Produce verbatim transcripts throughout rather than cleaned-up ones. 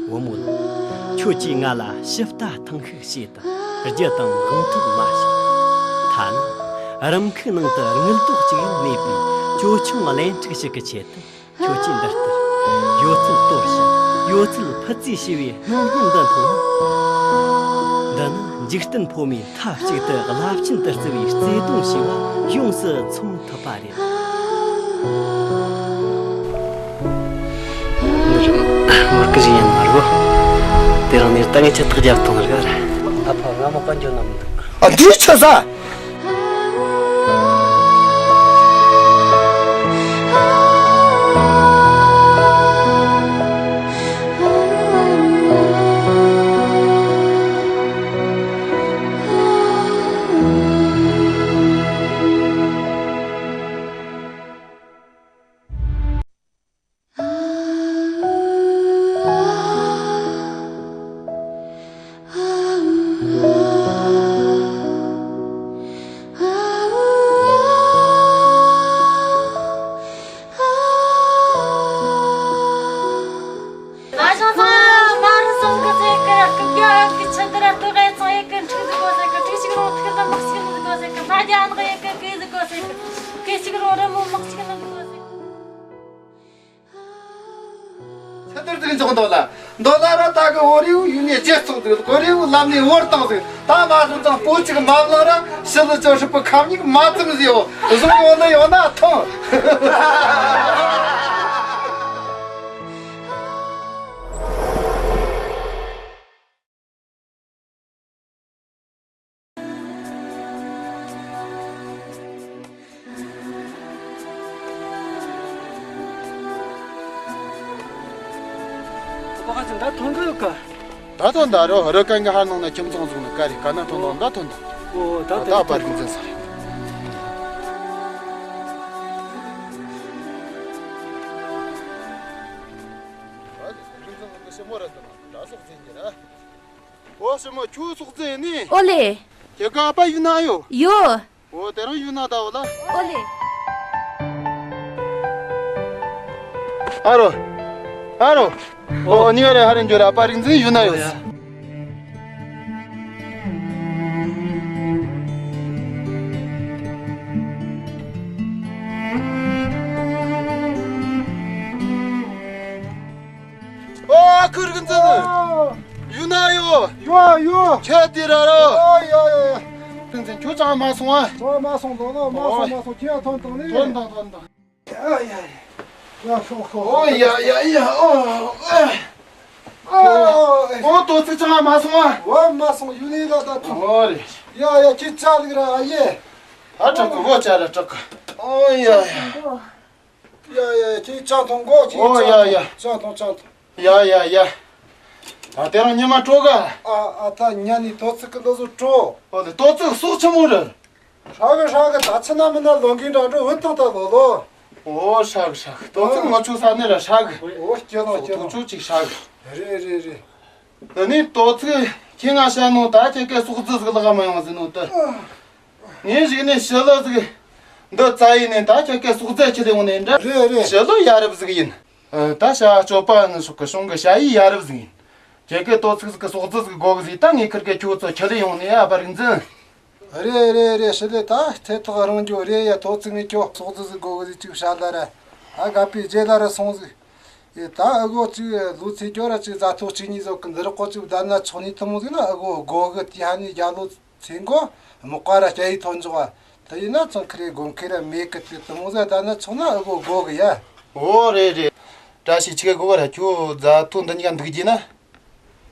བུ་མོ་ལགས། ཁྱོད་ཀྱིས་ང་ལ་ཞིབ་ལྟ་ཐེངས་ཤིག་བྱས་དང་། རྒྱུ་དང་དབང་ཐོབ་མ་བྱེད། ཐ་ན་རང་ཁུག་ནང་དུ་དངུལ་རྡོག་ཅིག་ཡང་མེད་པའི་ཅོ་ཆུང་གླེན་ཕྲུག་ཞིག་གི་ཆེད་དུ། ཁྱོད་ཀྱིས་འདི་ལྟར་ཡོད་ཚད་གཏོར་ཞིང་ཡོད་ཚད་ཕུད་རྩིས་བྱས་པའི་སྣང་བརྙན་འདི་མཐོང་ན། འདི་ནི་འཇིག་རྟེན་ཕོ་མོའི་མཐའ་གཅིག་ཏུ་རླབས་ཆེན་དུ་བརྩི་བའི་བརྩེ་དུང་ཞེས་པ་ཡོངས་སུ་མཚུངས་ཐུབ་པ་རེད། འདི་རུ་མུར་གི་ཞིག་ཡིན་མ་རེད་གོ། དེ་རིང་ནས་ད་ངས་ཁྱི་ཐག་བརྒྱབ་བཏང་རྒྱུ་རེད། ཨ་ཕ། ང་མོ་ག་འགྱོ་ན་མི་འདུག་ཨ། འདི་ཆི་ཟ། ཚེ་ཐར་ཟིག་འཇོག་འདོད་ལ། འདོད་ལ་ར་ད་གི་འོ་རེའུ་ཡུལ་ནས་རྗེས་ཚོགས་ཟིག་འོ་རེའུ་ལམ་ནས་བོར་བཏང་ཟིག་ད་མ་སོང་ཙང་པོ་ཅིག་མ་བླངས་ར་ཕྱི་ལུ་ཅོ་ཧྲིལ་པོ་ཁབ་གཉིས་མ་ཙམ་ཟིག་འོ་བཟུང་ཡོང་ནི་ཡོང་ན་ཐང་། ཨ་ཕ། ཁ་ཅིག་ད་ཐོན་གི་ཡོད་ཀ་ད་ཐོན་ད་རོ། རི་ཀན་གི་ཧར་ནང་ན་ཁྱིམ་ཚང་བཟུང་ནི་ཀ་རེ་ཀ་ན་ཐོན་དང་ད་ཐོན་དང་། ཨོ། ད་ད་ད་པར་གི་འཛིན་ས་རེད། ཨོ་ཞི་མོ། ཁྱོད་སོག་རྫི་ཡིན་ནི། ཨོ་ལེ། ཁྱེད་ཀ་ཨ་ཕ་ཡུལ་ན་ཡོད། ཡོད། ཨོ་དེ་རང་ཡུལ་ན་ད་འོ་ལ། ཨོ་ལེ། ཨ་རོ། ཨ་རོ། ཨོ་ནི་རེ་ཧ་རེ་འཇོ་ར་པ་རིག་འཛིན་ཡུལ་ན་ཡོད། ཨོ་ཁུར་གི་འཛིན། ཨོ། ཡུལ་ན་ཡོད། ཡོད་ཡོད། ཁྱེད་དེ་ར་རོ། ཨོ་ཡོད་ཡོད་ཡོད། ཏིང་འཛིན་ཁྱོད་ཅང་མ་སོང་ཨ། ཅང་མ་སོང་། ལོ་ལོ་མ་སོང་། ཨོ། མ་སོང་། ཁྱེད་ཐོན་དང་ནི། ཐོན་དང་ཐོན་དང་། ཨ་ཡ་ཡ། ཡ་ཤོག་ཤོག་ཨོ་ཡ་ཡ་ཡ། ཨོ། ཨོ། ཨོ་དོ་ཚིག་ཅང་མ་སོང་ཨ། འོ་མ་སོང་། ཡུལ་ནི་ལ་ད་ཐོན། ཨོ་རེད། ཡ་ཡ། ཁྱེད་ཅག་ལིག་ར་ཨ་ཡེ། ཨ་དྲག་གི་བོ་ཅ་ར་དྲག་གི། ཨོ་ཡ་ཡ། ཡ་ཡ། ཁྱེད་ཅག་ཐོན་གོ། ཁྱེད་ཨོ་ཡ་ཡ། ཅག་ཐོན་ཅག་ཐོན། ཡ་ཡ་ཡ། ད་དེ་རང་ཉི་མ་སྤྲོ་ག་ཨ་ཨ། ད་ཉ་ནི་དོ་ཚིག་གི་ལོ་ཟོ་སྤྲོ། ཨོ་ལེ། དོ་ཚིག་སོག་ཆི་མོ་རེད། ཧྲ་གི་ཧྲ་གི། ད་ཚི་ན་མི་ན་ལོ་འགན་འདྲ་འགྲོ་འུ་ཐང་ད་ལོ་ལོ། ཨོ་ཧྲ་གི་ཧྲ་གི། དོ་ཚིག་ང་ཆུ་ས་ནི་ར་ཧྲ་གི། ཨོ་སྐྱེ་ལོ་སྐྱེ་ལོ། ཐུག་ཆུ་ཅིག་ཧྲ་གི། རེད་རེད་རེད། དེ་ནི་དོ་ཚིག་ཁྱེད་ང་བཤད་ནོ་ད་ཁྱེད་ཀའི་སོག་རྫི་ཟིག་ལག་མ་ཡོང་ཟིན་ནོ་ད། ངས་གཞིགས་ནས་ཞི་ལི་ཟིག་འདི་བཙལ་ཡིན་ནས་ད་ཁྱེད་ཀའི་སོག་རྫི་ཁྱེར་ཡོང་ནས་འདྲ། རེད་རེད། ཞི་ལི་ཡ་རབས་ཟིག་ཡིན། ཨ། ད་བྱ་སྤྱོད་པ་ནི་སོག་གི་གཞུང་གི་ཞ་ཡི་ཡ་རབས་ཟིག་ཡིན། ཁྱེད་ཀའི་དོ་ཚིག་ཟིག་གི་སོག་རྫི་ཟིག་དགོ་གི་ཟིག་ད་ངས་ཁིར་གེ་ཁྱོད་ཚོ་ཁྱེར་ཡོང་ནས་ཨ་པ་རིག་འཛིན། རེད་རེད་རེད། ཞི་ལི་ད་ཐེ་ཐག་རིང་རྒྱུ་རེད་ཡ། དོ་ཚིག་ངས་ཁྱོད་སོག་རྫི་ཟིག་དགོ་གི་ཟིག་ཅིག་བཤད་ལ་ར། ཨ་དགའ་པའི་རྗེས་ལ་ར་སོང་ཟིག་ཨེ་ད་ཨ་གོ་ཅིག་ལོ་ཚེ་སྐྱོ་ར་ཅིག་རྫ་ཐོག་གཅིག་གཉིས་ཟོག་གི་འདི་རི་ཀོ་ཅིག་བསྡད་ན་ཆོག་ནི་དུ་མོ་ཟིག་ན་ཨ་གོ་དགོ་གི། དེ་ཧ་ནི་རྒྱ་ལོ་ཚེ་མགོ་མོག་པ་ར་སྐྱ་ཡི་ཐོན་འཇོག་བ་དེ་ཡིན་ན་ཚང་ཁི་རེ་དགོན་ཁི་ར་མེད་གི། དེ་དུ་མོ་ཟིག་བསྡད་ན་ཆོག་ན་ཨ་གོ་དགོ་གི་ཡ། ཨོ་རེད་རེད། བཀྲ་ཤིས་ཆི་གེ་དགོ་ག་ར། ཁྱོད་རྫ་ཐོག་འདི་གཉིས་ཀ་འདུག་རྒྱུ་ན།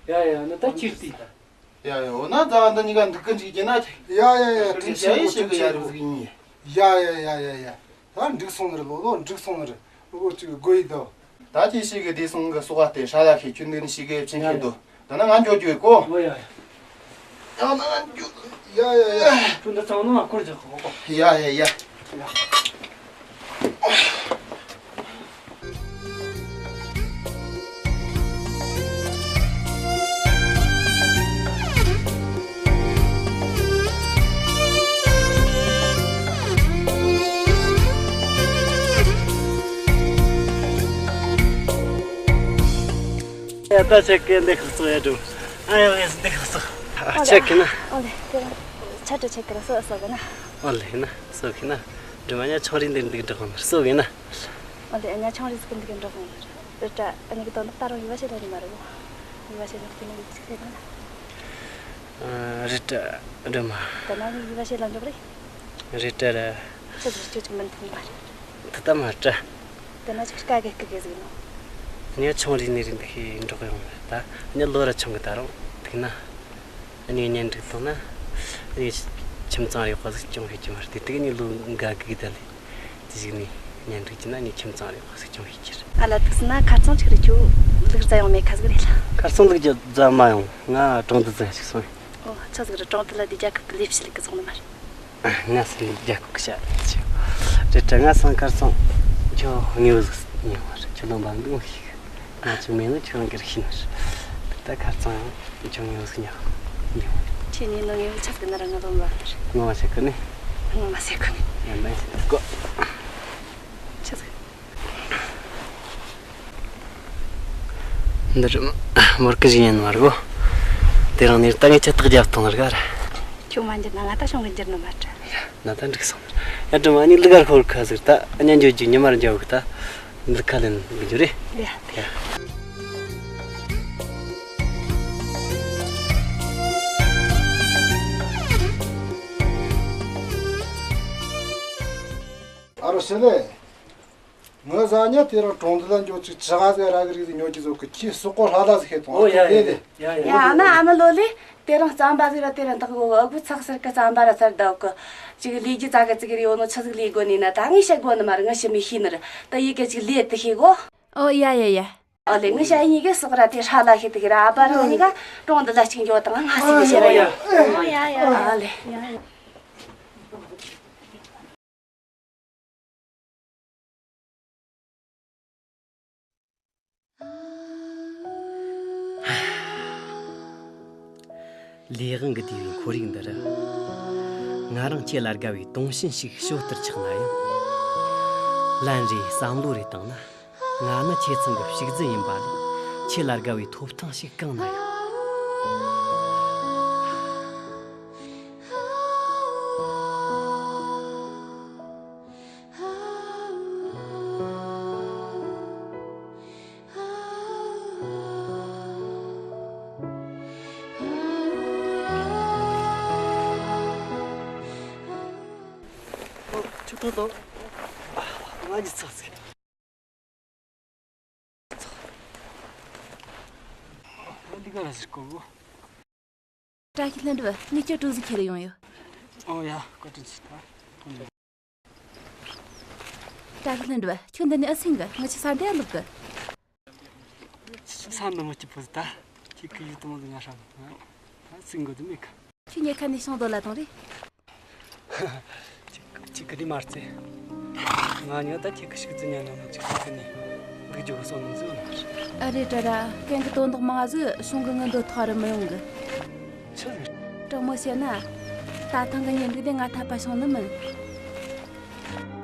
ཡ་ཡ། ན་ད་ཁྱེར་ཏེ་ད། ཡ་ཡ། འོ་ན་རྫ་འདི་གཉིས་ཀ་འདུག་གི་འཇུག་རྒྱུ་ན། ཡ་ཡ་ཡ། ཁྱེད་ཀྱིས་ཡ་ཡ་ཞིག་གི་ཡ་རུ་ཟིག་ཡིན། ཡ་ཡ་ཡ་ཡ་ཡ། ད་འགྲིག་སོང་ནི་རེད་ལོ་ལོ། འགྲིག་སོང་ནི་རེད། ཨོ་ཅིག་དགོས་ཡི་དོ། ད་ཁྱེད་ཞིག་གི་བདེ་སོང་གི་སོག་བ་དེ་ཧྲ་ལ་ཤེས། ཁྱོད་འདི་ནི་ཞིག་གི་ཕྱིན་ཤེས་དོ། ད་ན་ང་འགྱོ་རྒྱུ་ཡོད་གོ། ཨོ་ཡ་ཡ། ཡ་ན་ང་འགྱོ། ཡ་ཡ་ཡ། ཁྱོད་འདི་ཚང་ནང་ང་འཁོར་རྒྱག་གོ། ཡ་ཡ་ཡ། ད་ཆེ་གེ་འདི་ཁག་ཚོ་ཡ་འགྲོ། ཨ་ཡོ་ཡེ་འདི་ཁག་ཚོ། ཨ་ཆེ་གེ་ན། ཨོ་ལེ། ཆ་ཏྲ་ཆེ་གེ་ལ་སོ་སོ་གི་ན། ཨོ་ལེ་ན་སོ་གེ་ན། འགྲོ་མ་ཉ་ཆུང་རིང་འདིར་འདུག་འགྲོ་གང་སོ་གེ་ན། ཨོ་ལེ། ཉ་ཆུང་རིང་ཟིག་འདུག་འགྲོ་གང་རེད། ད་ཨ་ནི་གི་དོན་དག་ད་རུང་ཡི་བ་ཤེས་ལ་ནི་མ་རེད་གོ། ཡི་བ་ཤེས་ལ་དེ་ནི་ཡི་ཆིག་ལེ་ན། རེད་དྲ་སྒྲོལ་མ། ད་ན་ངས་ཡི་བ་བྱེད་ལ་འཇོག་རེད། རེད་དྲ་ར། ཁྱོད་ཚོ་ཅིག་ཅིག་མི་མཐུན་པ་རེད། དེ་ལྟ་མ་དྲ། ད་ན་ཅིག་དཀའ་གི་སྐུ་གི་ཟིག་ནོ། ངས་ཆུང་རིང་ནས་རིང་འདི་ཤེས་འགྲོགས་ཡོང་ད། ངས་ལོ་ར་ཆུང་གི་ད་རུང་ཐུག་ན། ངས་གཉེན་སྒྲིག་བཏང་ན། ངས་ཁྱིམ་ཚང་རེ་བ་ཟིག་སྐྱོང་ཤེས་ཀྱི་མ་རེད། དེ་དུས་ངས་ལོ་འགའ་གི་ད་ལས། དེ་ཞིག་ནས་གཉེན་སྒྲིག་གྱི་ན་ངས་ཁྱིམ་ཚང་རེ་བ་ཟིག་སྐྱོང་ཤེས་ཀྱི་རེད། ཨ་ལ་དུག་སི་ན་ཁ་རྩང་ཅིག་རེད། ཁྱོད་ལུག་རྫ་ཡང་མེད་ཁ་ཟིག་རེད་ལ། ཁ་རྩང་ལུག་རྫ་མ་ཡོང་། ང་གྲོང་དུ་རྫ་ཞིག་སོང་། ཨོ་ཆ་ཟིག་རེད། གྲོང་དུ་ལ་དེ་རྒྱལ་ཁབ་ཀྱི་ལས་བྱེད་ལུག་གི་སོང་ནི་མ་རེད། ང་སང་རྒྱལ་ཁབ་ཀྱི་བྱ་ཆེ་རེད་དྲ། ང་སང་ཁ་རྩང་ཁྱོད་དངོས་པོ་ཟིག་ཉོ་བ་རེད། ཁྱོད་ལོན་པ་འདུག་ཤིག་ང་ཚོ་མེད་ན་ཁྱོད་རང་གིར་ཤེས་ནི་རེད། ད་ཁ་རྩང་ཡང་ཁྱོད་ངོ་ཟིག་ཉོ་ཉོ། ཁྱེད་གཉིས་ནང་ངོ་ཆགས་ཀྱི་ན་ར་ང་ལོན་པ་རེད། ངོ་མ་ཤེས་གི་ནི། ངོ་མ་ཤེས་གི་ནི། ཡང་མེད་ཤེས་གོ། ཆགས་ཀྱི། འདི་རུ་མོར་ཀི་ཞིག་ཡིན་མ་རེད་གོ། དེ་རིང་ནས་ད་ངས་ཁྱེད་ཐག་རྒྱབ་བཏང་ར་ག་ར། ཁྱོད་མ་འགྱུར་ན་ང་ད་ཤོང་གི་འགྱུར་ནི་མ་རེད། ན་ད་འགྲིག་སོང་། ཡ་དྲི་མ་ནི་ལུག་གར་ཤོར་ཁ་ཟིག་ད་གཉེན་འཇོག་རྒྱུ་ཉི་མར་འཇོག་གི་ད། འདི་ཁ་ལེན་གི་འཇུ་རེ། ཡ། ཨ་རོ་ཤི་ལེ། ངི་ཟ་ཉ་དེ་རིང་གྲོང་སྡེ་ལ་འགྱོ་ཅིག་ཅི་ག་ཟིག་ར་གི་རིགས་ཟིག་ཉོ་རྒྱུ་ཟོ་གི། ཁྱི་སོག་པོ་ཧྲ་ལ་ཟིག་ཤེས་དང་། ཨོ་ཡ་ཡ་ཡ་ཡ། ཡ་ཨ་ན་ཨ་མ་ལོ་ལེ། དེ་རིང་རྩམ་པ་ཟིག་ར་དེ་རིང་དག་གོ་ཨ་གུ་ཚག་སར་གི་རྩམ་པ་ར་ཚར་དག་གི། ཅིག་ལས་རྒྱུ་ཙག་གི་ཙིག་རེ་ཡོད་ནོ་ཆི་ཟིག་ལས་དགོ་ནི་ན་ད་ངས་བཤད་དགོ་ནི་མ་རེད། ངི་ཤི་མི་ཤེས་ནི་རེད། ད་ཡི་གེ་ཅིག་ལས་དེ་ཤེས་གོ། ཨོ་ཡ་ཡ་ཡ། ཨོ་ལེ། ངི་ཤ་ཡི་གེ་སོག་ར་དེ་ཧྲ་ལ་ཤེས་དེ་གི་ར། ཨ་པ་རང་གཉིས་ཀ་གྲོང་སྡེ་ལ་ཅིག་འགྱོ་དང་། ང་སི་གི་ཤེས་ར་ཡོད། ཨོ་ཡ་ཡ། ཨོ་ལེ། ལས་དབང་གི་དུས་ཡུན་ཁོར་ཡུག་འདི་རུ། ང་རང་ཁྱེད་ལ་དགའ་བའི་དུང་ཞེན་ཞིག་ཞོ་ལྟར་ཆགས་ན་ཡང་། ལན་རེ་བསམ་བློ་རེ་བཏང་ན། ང་ནི་ཁྱེད་ཚང་གི་ཕྱུགས་རྫི་ཡིན་པ་ལས། ཁྱེད་ལ་དགའ་བའི་ཐོབ་ཐང་ཞིག་གང་ན་ཡོད། ཆུ་ཐོག་ཏུ་ང་གཉིས་ཚོགས་ཟིག་འདི་ག་ར་ཟིག་གོ་གོ། བཀྲ་ཤིས་ལྷུན་གྲུབ། ངས་ཁྱོད་གྲོ་ཟིག་ཁྱེར་ཡོང་ཡོད། ཨོ་ཡ། བཀའ་དྲིན་ཆེ་ད། བཀྲ་ཤིས་ལྷུན་གྲུབ། ཁྱོད་འདི་ནས་ཨེ་སེང་གི། ང་ཆི་ས་འདི་ཨེ་ལོག་གི། ས་འདི་མོ་སྐྱིད་པོ་ཟིག་ད། ཁྱེད་ཀྱི་ཡུལ་དུ་མོ་ཟིག་ང་ཧྲ་མོ་ད་སེང་གོ་དུ་མེད་གི། ཁྱོད་ཉལ་ཁ་ནས་ཤོང་དོ་ལ་དང་རེད། ཁྱེད་ཀྱི་དེ་མ་རྩེ། ང་ཉོ་ད་ཁྱེད་ཀྱི་ཤུགས་རྩེ་ཉན་ན་མི་གཅིག་ཐུག་གི་ནི། འདུག་རྒྱུ་གི་སོང་ནང་ཟིག་ཡོད་ནི་མ་རེད། ཨ་རེད་དྲ་ར། གན་གི་དོན་དག་མང་ཟིག་ཤོང་གི། ངི་འདོད་ཐོག་རུ་མི་ཡོང་གི། ཆི་ཟིག་དྲང་མོ་བཤད་ན། ད་ཐེངས་གི་གཉེན་སྒྲིག་དེ་ང་ཐད་པ་བྱུང་ནི་མིན།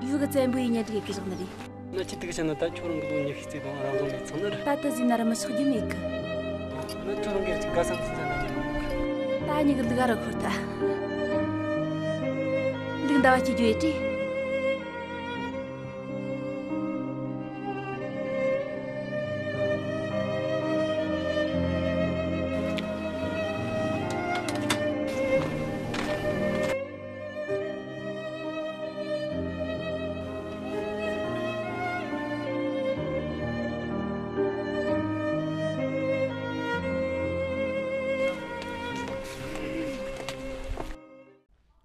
ཡུལ་གི་བཙན་པོའི་གཉེན་སྒྲིག་གི་བཞག་ནི་རེད། ན་ཁྱི་དུག་བྱས་ན་ད་ཁྱོད་རང་གི་ལོ་ཉི་ཤུ་རྩིས་དང་རང་དབང་མེད་ཚང་ནི་རེད། ད་ལྟ་ཟིན་ན་ར་མི་ཆོག་རྒྱུ་མེད་གི། ན་ཁྱོད་རང་གིས་ཅིག་དགའ་བསམ་ཚིག་ཟ་ན་མི་འདུག་ད་ཉི་གི་ལུག་ཨ་ར་འཁོར་ད། ལུག་འདའ་བ་སྐྱེ་རྒྱུ་ཡེ་དྲི།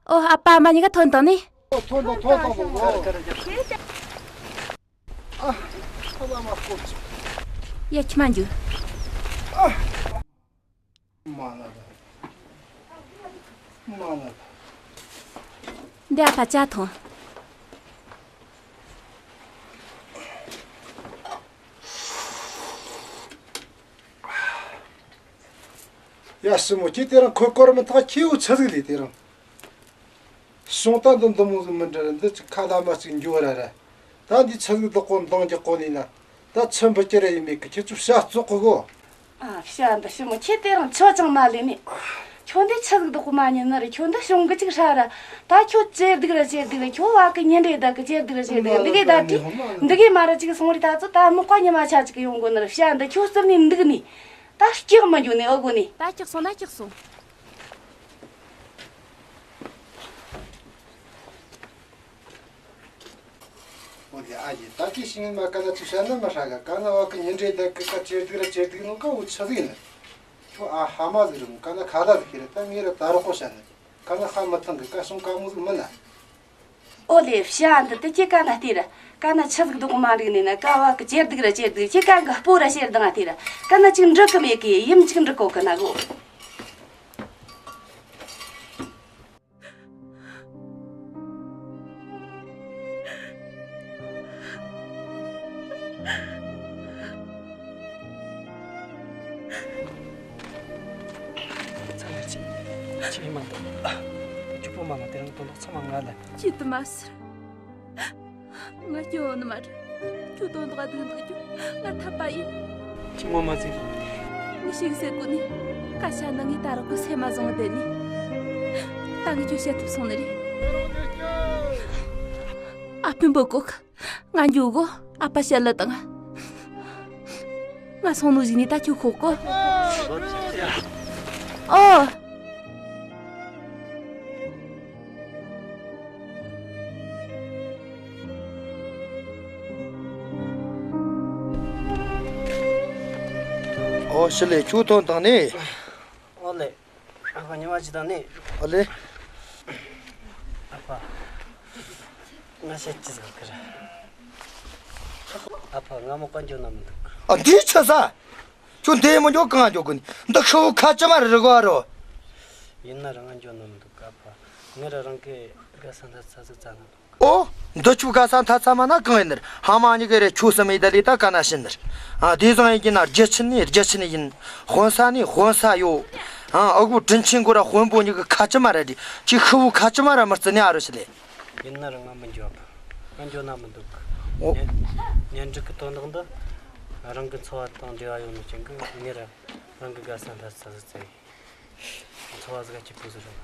ཨོ། ཨ་ཕ་ཨ་མ་གཉིས་ཀ་ཐོན་བཏང་ནི། ཨོ། ཐོན་བཏང་ཐོན་བཏང་བོ། ཨ། ཨ་ལ་མ་སྐོར་ཅིག་ཡ་ཁྱི་མ་འཇུ། ཨ། མ་ན་ད། མ་ན་ད། འདི་ཨ་ཕ་ཅག་ཐོང་། ཡ་སྲིན་མོ་ཁྱེད་དེ་རིང་ཁོ་སྐོར་མི་ཐག་ཁྱེའུ་ཆི་ཟིག་ལས་དེ་རིང་། ཤོང་ད་འདི་འདི་མོ་ཟིག་མི་འདྲ་ར། འདི་ཅིག་ཁ་ལ་མ་ཅིག་འགྱོ་ར་ར། ད་འདི་ཆི་ཟིག་བདག་གོ་འདང་རྒྱག་གོ་ནི་ན། ད་ཆི་འབུ་ཀྱི་ར་ཡིན་མེད་གི། ཁྱེད་ཚོ་བྱ་བཙོག་གི་གོ། ཨ། བྱ་འདི་ཞི་མོ། ཁྱེད་དེ་རིང་ཆོ་ཅང་མ་ལས་ནི། ཁྱོད་འདི་ཆི་ཟིག་འདུག་གོ་མ་ཉན་ནི་རེད། ཁྱོད་འདི་གཞུང་གི་ཅིག་ཧྲ་ར། ད་ཁྱོད་ཇེ་སྡུག་ར་ཇེ་སྡུག་ར། ཁྱོད་བ་གི་ཉིན་རེ་ད་གི་ཇེ་སྡུག་ར་ཇེ་སྡུག་ར། འདི་གི་ད་དྲི། འདི་གི་མ་ར་ཅིག་སོང་རི། ད་ཚོ་ད་མོ་ཀ་ཉི་མ་ཆ་ཅིག་ཡོང་གོ་ནི་རེད། བྱ་འདི་ཁྱོད་སུབ་ནི་འདུག་ནི། ད་སྐྱག་མ་འགྱོ་ནི་ཨོ་གོ་ནི། ད་སྐྱག་སོང་ན་སྐྱག་སོང་། འོ་དེ་ཨ་ཡེ། ད་ཅི་ཤི་ངན་མ་ཀ་ན་ཅི་བྱ་ན་མ་ཧྲ་ག་ཀ་ན་བ་ཀི་ཉིན་རེ་ད་ཀི་ཀ་ཇེ་སྡུག་ར་ཇེ་སྡུག་ནོ་ཀ་འུ་ཆ་ཟིག་ནི། ཁྱོད་ཨ་ཧ་མ་ཟིག་རུང་ཀ་ན་ཁ་ད་ཟིག་ཁྱེར། ད་ངེད་ར་ད་རོགས་པོ་བྱ་ནི་ཀ་ན་ཧ་མི་ཐང་གི་ཀ་སོང་ཀ་མོ་ཟིག་མིན་ན། ཨོ་ལེ། བྱ་འདི་དེ་ཁྱེད་ཀ་ན་སྟེར། ཀ་ན་ཆི་ཟིག་འདུག་མ་འགྲིག་ནི་ན། ཀ་བ་ཀི་ཇེ་སྡུག་ར་ཇེ་སྡུག་ཁྱེད་ཀ་གི་སྤོ་ར་ཤེར་དང་ང་སྟེར། ཀ་ན་ཅིག་འགྲིག་གི་མེད་གི། ཡིམ་ཅིག་འགྲིག་གོ་གི་ན་གོ། ཚང་མ་ཅི་ཅི་མ་འདུག་ཨ། ད་ཅུ་པོ་མ་མ་དེ་རིང་དོན་དག་ཚང་མ་ང་ལ། ཅི་དུ་མ་ཟེར། ང་སྐྱོ་ནི་མ་རེད། ཁྱོད་དོན་དག་སྡུག་འདུག་རྒྱུ་ང་ཐབས་པ་ཡིན། ཅི་ངོ་མ་ཟིན། ངས་ཤིག་ཟེར་གོ་ནི། ཀ་ཤ་ནི་ངས་ད་རག་གི་སེམས་མ་བཟང་བསྡད་ནི། ད་ངས་ཁྱོད་བཤད་ཐུབ་སོང་ནི་རེད། ཨ་ཕི་འབོད་གོ་གི། ང་འགྱོ་གོ། ཨ་ཕ་བཤད་ལ་དང་། ང་སོང་ནོ་ཞིག་ནི་ད་ཁྱོད་ཤོག་གོ། ཨོ། ཨོ་ཞི་ལེ། ཁྱོད་ཐོན་དང་ནི། ཨོ་ལེ། ཨ་ཕ་ཉི་མ་ཅི་དང་ནི། ཨོ་ལེ། ཨ་ཕ། ང་བཤད་ཅི་ཟིག་གི་རེད། ཨ་ཕ། ང་མོ་ཀ་འགྱོ་ན་མི་འདུག་ཨ། འདི་ཆི་ཟ། ཁྱོད་འདི་མི་འགྱོ་གང་འགྱོ་གི་ནི། འདི་ཤི་བོ་ཁ་ཅི་མ་རེད་གོ་རོ། ཡིན་ན་རང་ང་འགྱོ་ན་མི་འདུག་ཨ་ཕ། ངེད་ར་རང་གི་དགའ་ས་འཐད་ས་ཟིག་བཙལ་ན་འདུག་ཨོ། འདི་ཆུ་དགའ་ས་འཐད་ས་མ་ན་གང་ཡིན་ནི་རེད། ཧ་མ་གཉིས་ཀ་རེད། ཁྱོད་སུ་མེད་ད་ལི་ད་ཀ་ན་ཤི་ནི་རེད། ཨ། དེ་བཟང་ཡིན་གྱི་ན་རྒྱུ་ཆི་ནི་རྒྱུ་ཆི་ནི་ཡིན། དཔོན་ས་ནི་དཔོན་ས་ཡོད། ཨ། ཨ་ཁུ་དྲིན་ཆེན་གོ་ར་དཔོན་པོ་གཉིས་ཀ་ཁ་ཅི་མ་རེད། ཁྱོད་ཤི་བོ་ཁ་ཅི་མ་ར་མི་བརྩི་ནི་ཨ་རོ་ཞི་ལེ། ཡིན་ན་ར་ང་མི་འགྱོ་བ། ང་འགྱོ་ན་མི་འདུག་ཨོ། གཉེན་གཉེན་སྒྲིག་གི་དོན་དག་འདི་རང་གི་འཚོ་བ་དང་འབྲེལ་བ་ཡོད་ནི་ཅན་གི་ངེད་ར་རང་གི་དགའ་ས་འཐད་ས་ཟིག་བཙལ་ཡིན། འཚོ་བ་ཟིག་ག་སྐྱིད་པོ་ཟིག་རེད།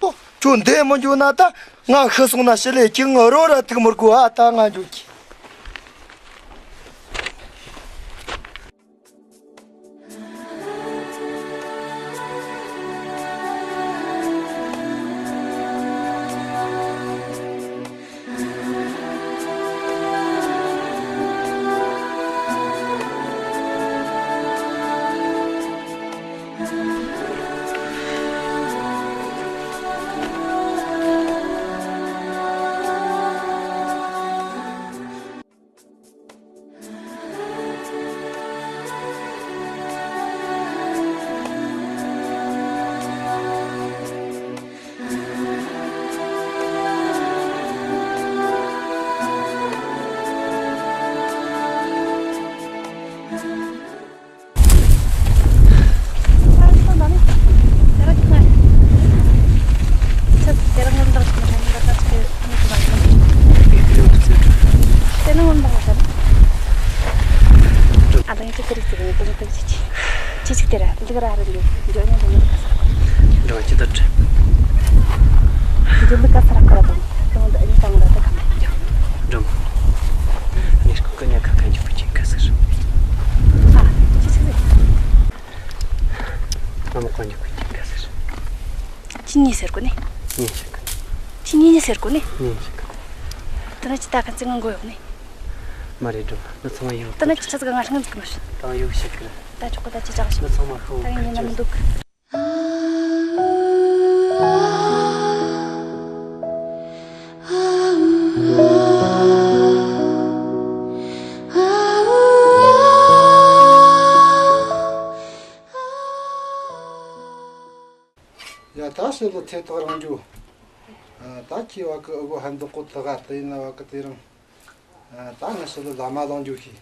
ཨོ། ཁྱོད་འདི་མི་འགྱོ་ན་ད་ང་ཤི་སོང་ན་ཞི་ལེ་ཁྱོད་ང་རོ་ར་ཐུག་མི་དགོས་ཨ། ད་ང་འགྱོ་གི། འགྲོ་མོ། ངས་ཁོ་གཉིས་ཀ་ཁ་འཇུག་གི་ཅིག་ག་ཟེར། ཨ། ཅི་ཟེར། ང་མོ་ག་འཇུག་གི་ཅིག་ག་ཟེར། ཅི་ཉེ་ཟེར་གོ་ནི། ཉེ་ཟེར་གོ་ནི། ཅི་ཉེ་ཉེ་ཟེར་གོ་ནི། ཉེ་ཟེར་གོ་ནི། དེ་ན་ཅི་ད་ག་ཚིག་ང་མགོ་གཡོག་ནི། མ་རེད་འགྲོ། ང་ཚང་མ་ཡོད། དེ་ན་ཅི་ཆ་ཟིག་ང་ཧྲང་ཟིག་མ་ཤི། ད་ཡོད་ཤི་གི་རེད། ད་ཆོག་གི། ད་ཅི་ཅག་ཤི། ང་ཚང་མ་ཤོག་ད་ཡིན་ན་མི་འདུག་ཡ། ད་ཕྱི་ལོ་ཚེ་ཐོག་རང་རྒྱུ། ད་ཁྱེད་བ་གི་ཨུ་གོ་ཧན་དུ་ཀོ་ཐི་ག་དེ་ཡིན་ན་བ་གི་དེ་རིང་། ད་ང་ཕྱི་ལོ་ལ་མ་ལོང་རྒྱུ་ཤི།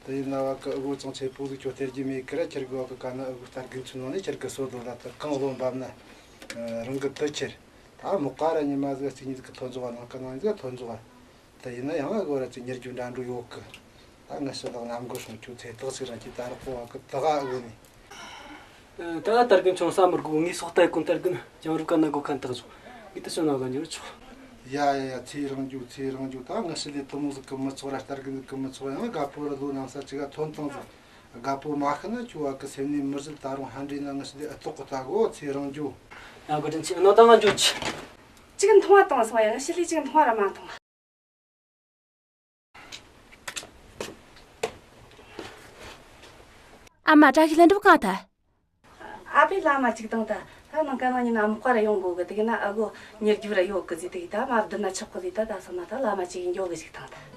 དེ་ཡིན་ན་བ་གི་ཨུ་གོ་ཅང་ཆེ་པོ་ཟིག་ཁྱོད་སྟེར་རྒྱུ་མེད་གི་ར། ཁྱེར་གི་བ་གི་ཀ་ན་ཨུ་གོ་ལྟར་རྒན་ཚུན་ནང་ནས་ཁྱེར་གི་སོ་དོ་ལ་ད་གང་ལོ་འབབ་ན་རང་གི་དུ་ཁྱེར། ད་མོ་ཀ་ར་ཉི་མ་ཟིག་གཅིག་ཉིད་གི་ཐོན་ཚོགས་ནང་གི་ནང་ཟིག་ཐོན་ཚོགས། དེ་ཡིན་ན་ཡང་ཨུ་གོ་ར་ཅིག་ཉེར་རྒྱུ་འདྲ་འགྲོ་ཡོད་གི། ད་ངི་ཤི་ལག་ནམ་གོ་སོང་ཁྱོད་ཚེ་ཐག་ཅིག་རང་གི་ད་རག་པོ་བ་གི་ད་ག་ཨུ་ནི། ད་ད་རྒན་ཆུང་ས་མི་དགོ་ངའི་སོག་ལྟ་ཡི་གོང་ད་རྒན་ལྕང་རུ་ཀ་ན་གོ་ཁན་ཐག་ཆོད་ངི་ད་སོང་ན་ག་འགྱུར་ཆོག་ཡ་ཡ་ཡ་ཚེ་རིང་རྒྱུ་ཚེ་རིང་རྒྱུ། ད་ངི་ཤི་ལི་དུ་མོ་ཟིག་གི་མི་ཚོགས་ར་ད་རྒན་ཟིག་གི་མི་ཚོགས་ཡང་དགའ་པོ་ར་ལོ་ནང་ས་ཅིག་ག་ཐོན་ཐང་ཟིག་དགའ་པོ་མ་ཤི་ན་ཁྱོད་བ་གི་སེམས་ནས་མི་བཟོད། ད་རུང་ཧན་རེ་ན་ངི་ཤི་ལི་ཨ་ཏོག་གི་ད་གོ་ཚེ་རིང་རྒྱུ། ཡ་གོ་དྲིན་ཆེ་ནོ་ད་ང་འགྱོ་ཆི། ཅིག་མཐོང་བ་བཏང་སོང་ཡ་ངི་ཤི་ལི་ཅིག་མཐོང་བ་ར་མ་མཐོང་། ཨ་མ་བཀྲ་ཤིས་ལྷུན་གྲུབ་གང་ཐལ། ཨ་ཕའི་བླ་མ་ཅིག་དང་ད་ད་ནང་ཀ་ནང་ཉིན་ཨ་མོ་ཀ་ར་ཡོང་དགོ་གི་དེ་གི་ན་ཨ་གོ་ཉེར་རྒྱུ་ར་ཡོད་གི་ཟི་དེ་གི་ད་མ་བདུན་ན་ཆག་གོ་ཟི་ད་ད་སོང་ན་ད་བླ་མ་ཅིག་ཡིན་འགྱོ་གི་ཅིག་དང་ད།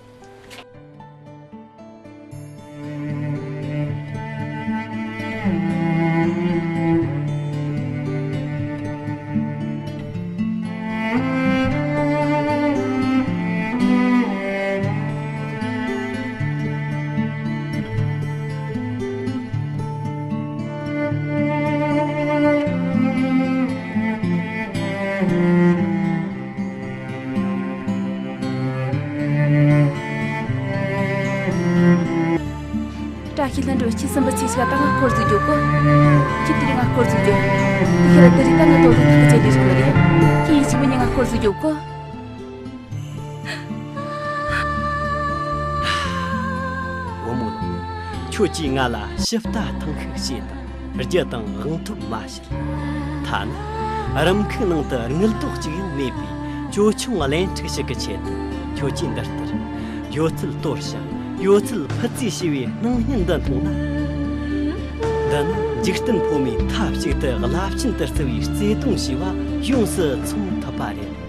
བཀྲ་ཤིས་ལྷུན་གྲུབ་ཁྱེད་སུམ་པ་ཚེ་ཞིག་ད་ང་སྐོར་ཟིག་རྒྱོབ་གོ། ཁྱེད་དེ་རིང་ང་སྐོར་ཟིག་རྒྱོབ། དེ་ཁྱེད་ར་དེ་རིང་ད་ང་དོ་དོ་ཐག་གི་བྱེད་ལས་ཞིག་མ་རེད། ཁྱེད་ཡིན་ཞིག་མི་ཉན་ང་སྐོར་ཟིག་རྒྱོབ་གོ། བུ་མོ་ལགས། ཁྱོད་ཀྱིས་ང་ལ་ཞིབ་ལྟ་ཐེངས་ཤིག་བྱས་དང་རྒྱུ་དང་དབང་ཐོབ་མ་བྱེད། ཐ་ན་རུམ་ཁུག་ནང་དུ་དངུལ་རྡོག་ཅིག་ཡང་མེད་པའི་ཅོ་ཆུང་གླེན་ཕྲུག་ཞིག་གི་ཆེད་དུ་ཁྱོད་ཀྱིས་འདི་ལྟར་ཡོད་ཚད་གཏོར་ཞིང་ཡོད་ཚད་ཕུད་རྩིས་བྱས་པའི་སྣང་བརྙན་འདི་མཐོང་ན། འདི་ནི་འཇིག་རྟེན་ཕོ་མོའི་མཐའ་གཅིག་ཏུ་རླབས་ཆེན་དུ་བརྩི་བའི་བརྩེ་དུང་ཞེས་པ་ཡོངས་སུ་མཚུངས་ཐུབ་པ་རེད།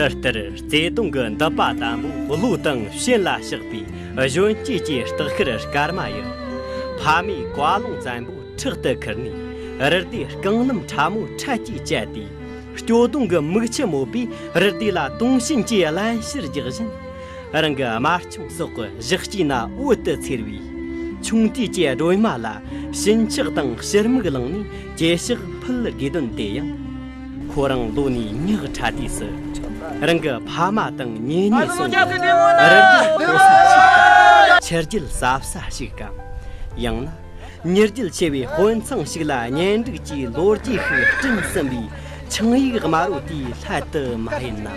འདི་ལྟར་བརྩེ་དུང་གི་མདུད་པ་དམ་པོ་བློ་དང་ཞེན་ལ་བཞག་པའི་གཞོན་སྐྱེས་ཀྱི་སྟག་ཤར་སྐར་མ་ཡི། ཕ་མའི་བཀའ་ལུང་བཙན་པོ་ཕྲག་ཏུ་ཁུར་ནས་རི་སྡེ་རྐང་ལམ་ཕྲ་མོ་འཕྲལ་གྱིས་བཅད་དེ། སྐྱོ་གདུང་གི་མིག་ཆུ་མོད་པས་རི་སྡེ་ལ་དུངས་ཞེན་གྱི་རླན་གཤེར་རྒྱག་བཞིན། རང་གི་དམར་ཆུང་སོགས་ཀྱི་བཞག་སྐྱིལ་ན་འོད་དུ་འཚེར་བའི་ཆུང་དུས་ཀྱི་སྒྲོལ་མ་ལ་ཞེན་ཆགས་དང་ཕྱིར་མིག་ལངས་ནས་གྱེས་ཕྱག་ཕུལ་དགོས་དོན་དེ་ཡང་། ཁོ་རང་ལོ་ནས་ཉག་ཕྲ་དུས་སུ་རང་གི་ཕ་མ་དང་གཉེན་ཉེ་སོགས་ཀྱི་རི་རྒྱུད་སྤོ་ས་ཞིག་དང་། ཆུ་རྒྱུད་ཟབ་ས་ཞིག་གམ། ཡང་ན། མྱུར་སྐྱེལ་ཆེ་བའི་དཔོན་ཚང་ཞིག་ལ་གཉེན་སྒྲིག་གྱི་ལོ་རྒྱུས་ཤིག་སྤྲིན་ཟིན་པའི་ཆིངས་ཡིག་དམར་བོ་དེའི་སླད་དུ་མ་ཡིན་ནམ།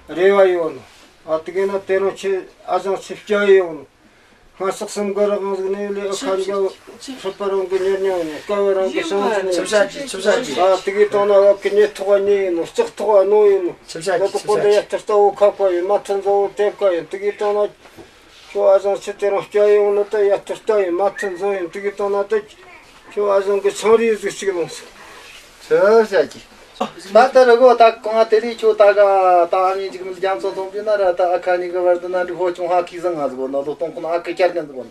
རེ་བ་ཡོད་ནོ། ཨ་དེ་གས་ན་དེ་རིང་ཁྱེད་ཨ་ཞང་ཁྱེད་སྐྱ་ཡི་ཡོང་ནོ། སྔ་ཕྱོགས་གསུམ་གི་རི་དབང་ཟིག་ནས་ལས་ཨ་ཁ་འཇའ་ཚོད་པ་རང་གི་ཉེར་ཉང་ཡིན་ནོ། སྐལ་བ་རང་གི་ཞང་ཚོད་ནས་ཡིན་ནོ། ཨ་དེ་གས་བཏང་ན་བ་གི་ཉེ་ཐོག་ག་ཉེ་ཡིན་ནོ། ལྕགས་ཐོག་ག་རྣོ་ཡིན་ནོ། ད་དུ་ཀོ་འདི་ཡ་ཐུར་ལྟ་བུ་ཁ་བཀའ་ཡིན། མ་ཐུར་མཛོ་བོ་དེབ་བཀའ་ཡིན། དེ་གས་བཏང་ན་ཁྱོད་ཨ་ཞང་ཁྱེད་དེ་རིང་སྐྱ་ཡི་ཡོང་ནོ། ད་ཡ་ཐུར་ལྟ་ཡིན། མ་ཐུར་མཛོ་ཡིན། དེ་གས་བཏང་ན་ད་ཁྱོད་ཨ་ཞང་གི་ཆང་རིགས་ཟིག་གཅིག་ལོངས་སོང་། ཆི་བྱ་གི། ད་ལྟ་རི་གོ་ད་གང་དེ་ལས་ཁྱོད་ད་ག་ད་ཨ་མྱེས་འཇིགས་མེད་རྒྱ་མཚོ་ཚོང་པའི་ན་ར། ད་ཨ་ཁ་ནི་གི་བར་དུ་ན་འབྲི་ཧོ་ཆུང་ཧ་ཁི་ཟང་ང་ཟིག་གོ་ན། ལོ་སྟོང་ཁོ་ན་ཨ་ཁི་ཁྱར་ཀན་ཟིག་གོ་ན།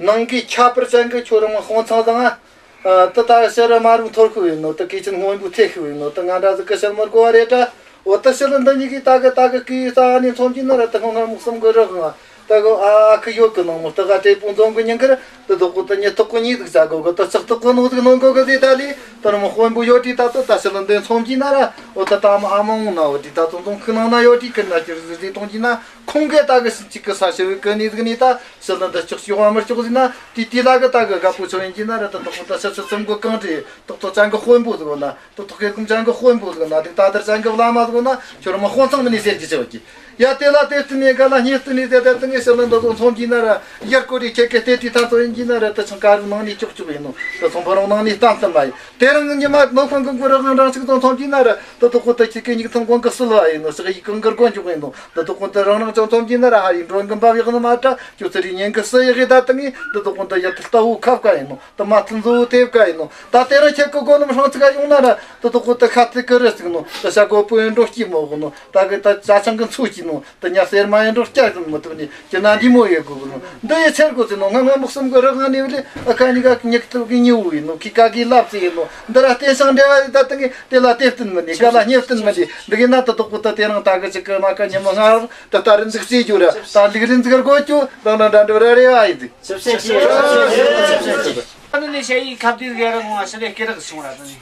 ནང་གི་ཁྱད་པར་ཅན་གི་ཁྱོད་རང་དཔོན་ཚང་ཟང་ང་། ད་ད་ཕྱི་ར་མ་རུ་འཐོར་ཁུ་ཡིན་ནོ། ད་གི་ཆེན་སྔོན་པོ་ཐེ་ཁུ་ཡིན་ནོ། ད་ང་འདྲ་ཟིག་གི་ཕྱི་མར་གོ་བ་རེད་ད། འོ་ད་ཕྱི་ལ་འདི་གཉིས་ཀྱི་ད་གི་ད་གི་ཀི་ས་ནི་ཚོམ་གྱི་ན་ར། ད་ཁོང་ང་མུག་སམ་གི་རི་ཁང་ད་གི་ཨ་ཁུ་ཡོད་གི་ནང་མོ། ད་ག་ཏྲེ་པུང་རྫོང་གི་ཉིན་ཁར་ད་དོ་ཀུ་ད་ཉི་ཐོག་གི་གཉིས་ཟིག་ཟ་གོ་གི། ད་ལྕགས་ཐོག་གི་ནོ་ཟིག་ནོ་གོ་གི་ཟེ། ད་ལི་ད་ར་མ་དཔོན་པོ་ཡོད་དྲི་ད་ད་ད་ཕྱི་ལ་འདི་ཚོམ་གྱི་ན་ར། འོ་ད་ད་མ་ཨ་མ་འོང་ན་འོ་དྲི་ད་ཚོང་ཚོང་ཁུ་ནང་ན་ཡོད་དྲི་ཀི་ན་ཅི་རི་ཟི་གཏོང་གྱི་ན། ཁོང་གི་ད་གི་ཅིག་གི་ས་ཞི་བའི་ཀི་ནི་ཟིག་ནི་ད་ཕྱི་ལ་འདི་ལྕགས་ཤོག་བ་མར་ཅོག་ཟིག་ན་དེ་དེ་ལ་གི་ད་གི་དགའ་པོ་ཆོ་ཡིན་གྱི་ན་ར། ད་དོ་ཀུ་ད་ཕྱི་ཕྱི་ཚོམ་གི་གང་དྲི་ཏོག་ཏོག་ཅང་གི་དཔོན་པོ་ཟིག་ན། ཏོག་ཏོག་གི་ཀུན་ཅང་གི་དཔོན་པོ་ཟིག་ན། དེ་ད་དར་ཅང་གི་བླ་མ་ཟིག་ན། ཁྱོད་ར་མ་དཔོན་ཚང་མི་ནི་ཟེར་གྱི་ཆེ་བ་གི། ཡ་དེ་ལ་དེ་བསྟུན་ནས་ག་ལ་སྙིང་བསྟུན་ནས་ཟེར། ད་དེ་ངས་ཕྱི་ལ་འདི་ཚོ་ཚོམ་གྱི་ན་ར། ཡར་ཀོ་རི་ཁྱེད་ཀྱི་ལྟེ་དེ་ད་ཚོ་ཡིན་གྱི་ན་ར། ད་ཆང་ཀ་རུ་ནང་ནས་ཅོག་ཅོག་ཡིན་ནོ། ད་ཚོང་པ་རང་ནང་ནས་བཏང་བཏང་མ་ཡིན། དེ་རིང་ཉི་མ་ནོ་ཁང་གི་མགོ་ར་ངང་རང་ཅིག་ཚོ་ཚོམ་གྱི་ན་ར། ད་དོ་ཀུ་ད་ཁྱེད་ཀྱི་མྱིག་ཐང་གོང་གི་སུ་ལ་ཡིན་ནོ། ཞག་ཡིག་གང་གི་སྒོ་འཇུག་ཡིན་ནོ། ད་དོ་ཀུ་ད་རང་རང་ཅང་ཚོམ་གྱི་ན་ར། ཧ་ཡིན་འགྲོ་གི་འབབ་ཡག་ནི་མ་ད་ཁྱོད་ཚེ་རིང་ཉིན་གི་སུ་ཡག་ཡིན། ད་ད་ངས་ད་དོ་ཀུ་ད་ཡ་ཐལ་ལྟ་བུ་ཁ་བཀའ་ཡིན་ནོ། ད་མ་ཐུན་ཟོ་དེབ་ཀ་ཡིན་ནོ། ད་དེ་རིང་ཁྱེད་ཀི་གོ་ནམ་ཧྲང་ཚིག་ག་ཡོང་ན་ར། ད་དོ་ཀུ་ད་ཁ་ཐིག་གི་རི་ཚིག་ནོ། ད་ཤ་གོ་པོ་ཡིན་འགྲོ་སྐྱིད་མོ་གོ་ནོ། ད་གི་ད་ཅ་ཆང་གི་མཚོ་སྐྱིད་ནོ། ད་ཉ་སེར་མ་ཡིན་འགྲོ་སྐྱ་གི་མོ་ཐུབ་ནི་ཁྱེད་ན་འདི་མོ་ཡོད་གོ་གི་ནོ། འདི་ཡི་ཚེར་གོ་ཚེ་ནོ། ང་ང་མོག་སུམ་གི་རི་ང་ནི་བ་ལི་ཨ་ཁ་ཉི་ག་ཉིག་ཐུབ་གི་ཉི་བོ་ཡིན་ནོ། ཁི་ཀ་གི་ལབ་ཚེ་ཡིན་ནོ། འདི་ར་བསྟན་ཞང་འདྲེ་བ་ཡི་ད་ད་ངས་དེ་ལ་དེ་བསྟུན་མི་ནི། ག་ལ་སྙིང་བསྟུན་མི་ནི། འདི་གི་ན་ད་དོ་ཀུ་ད་དེ་རིང་ད་གི་ཅིག་གི་མ་ཀ་ཉི་མ་ང་ར། ད་ད་རིན་ཟིག་རྩེ་རྒྱུ་ར། ད་ལིག་རིན་ཟིག་ར་གོ་ཅུ་ད་ན་འདྲ་འདྲ་ར་རེ་བ་ཡི་ཟིག་ཞིབ་བཤད་ཞིབ་བཤད་ཞིབ་བཤད། ཨ་ནི་ཞ་ཡི་ཁ་བདེ་ཟིག་ཡ་ར་ངོ་ཨ་ཤི་ལེ་སྐེ་རག་སོང་ར་ད་ནི།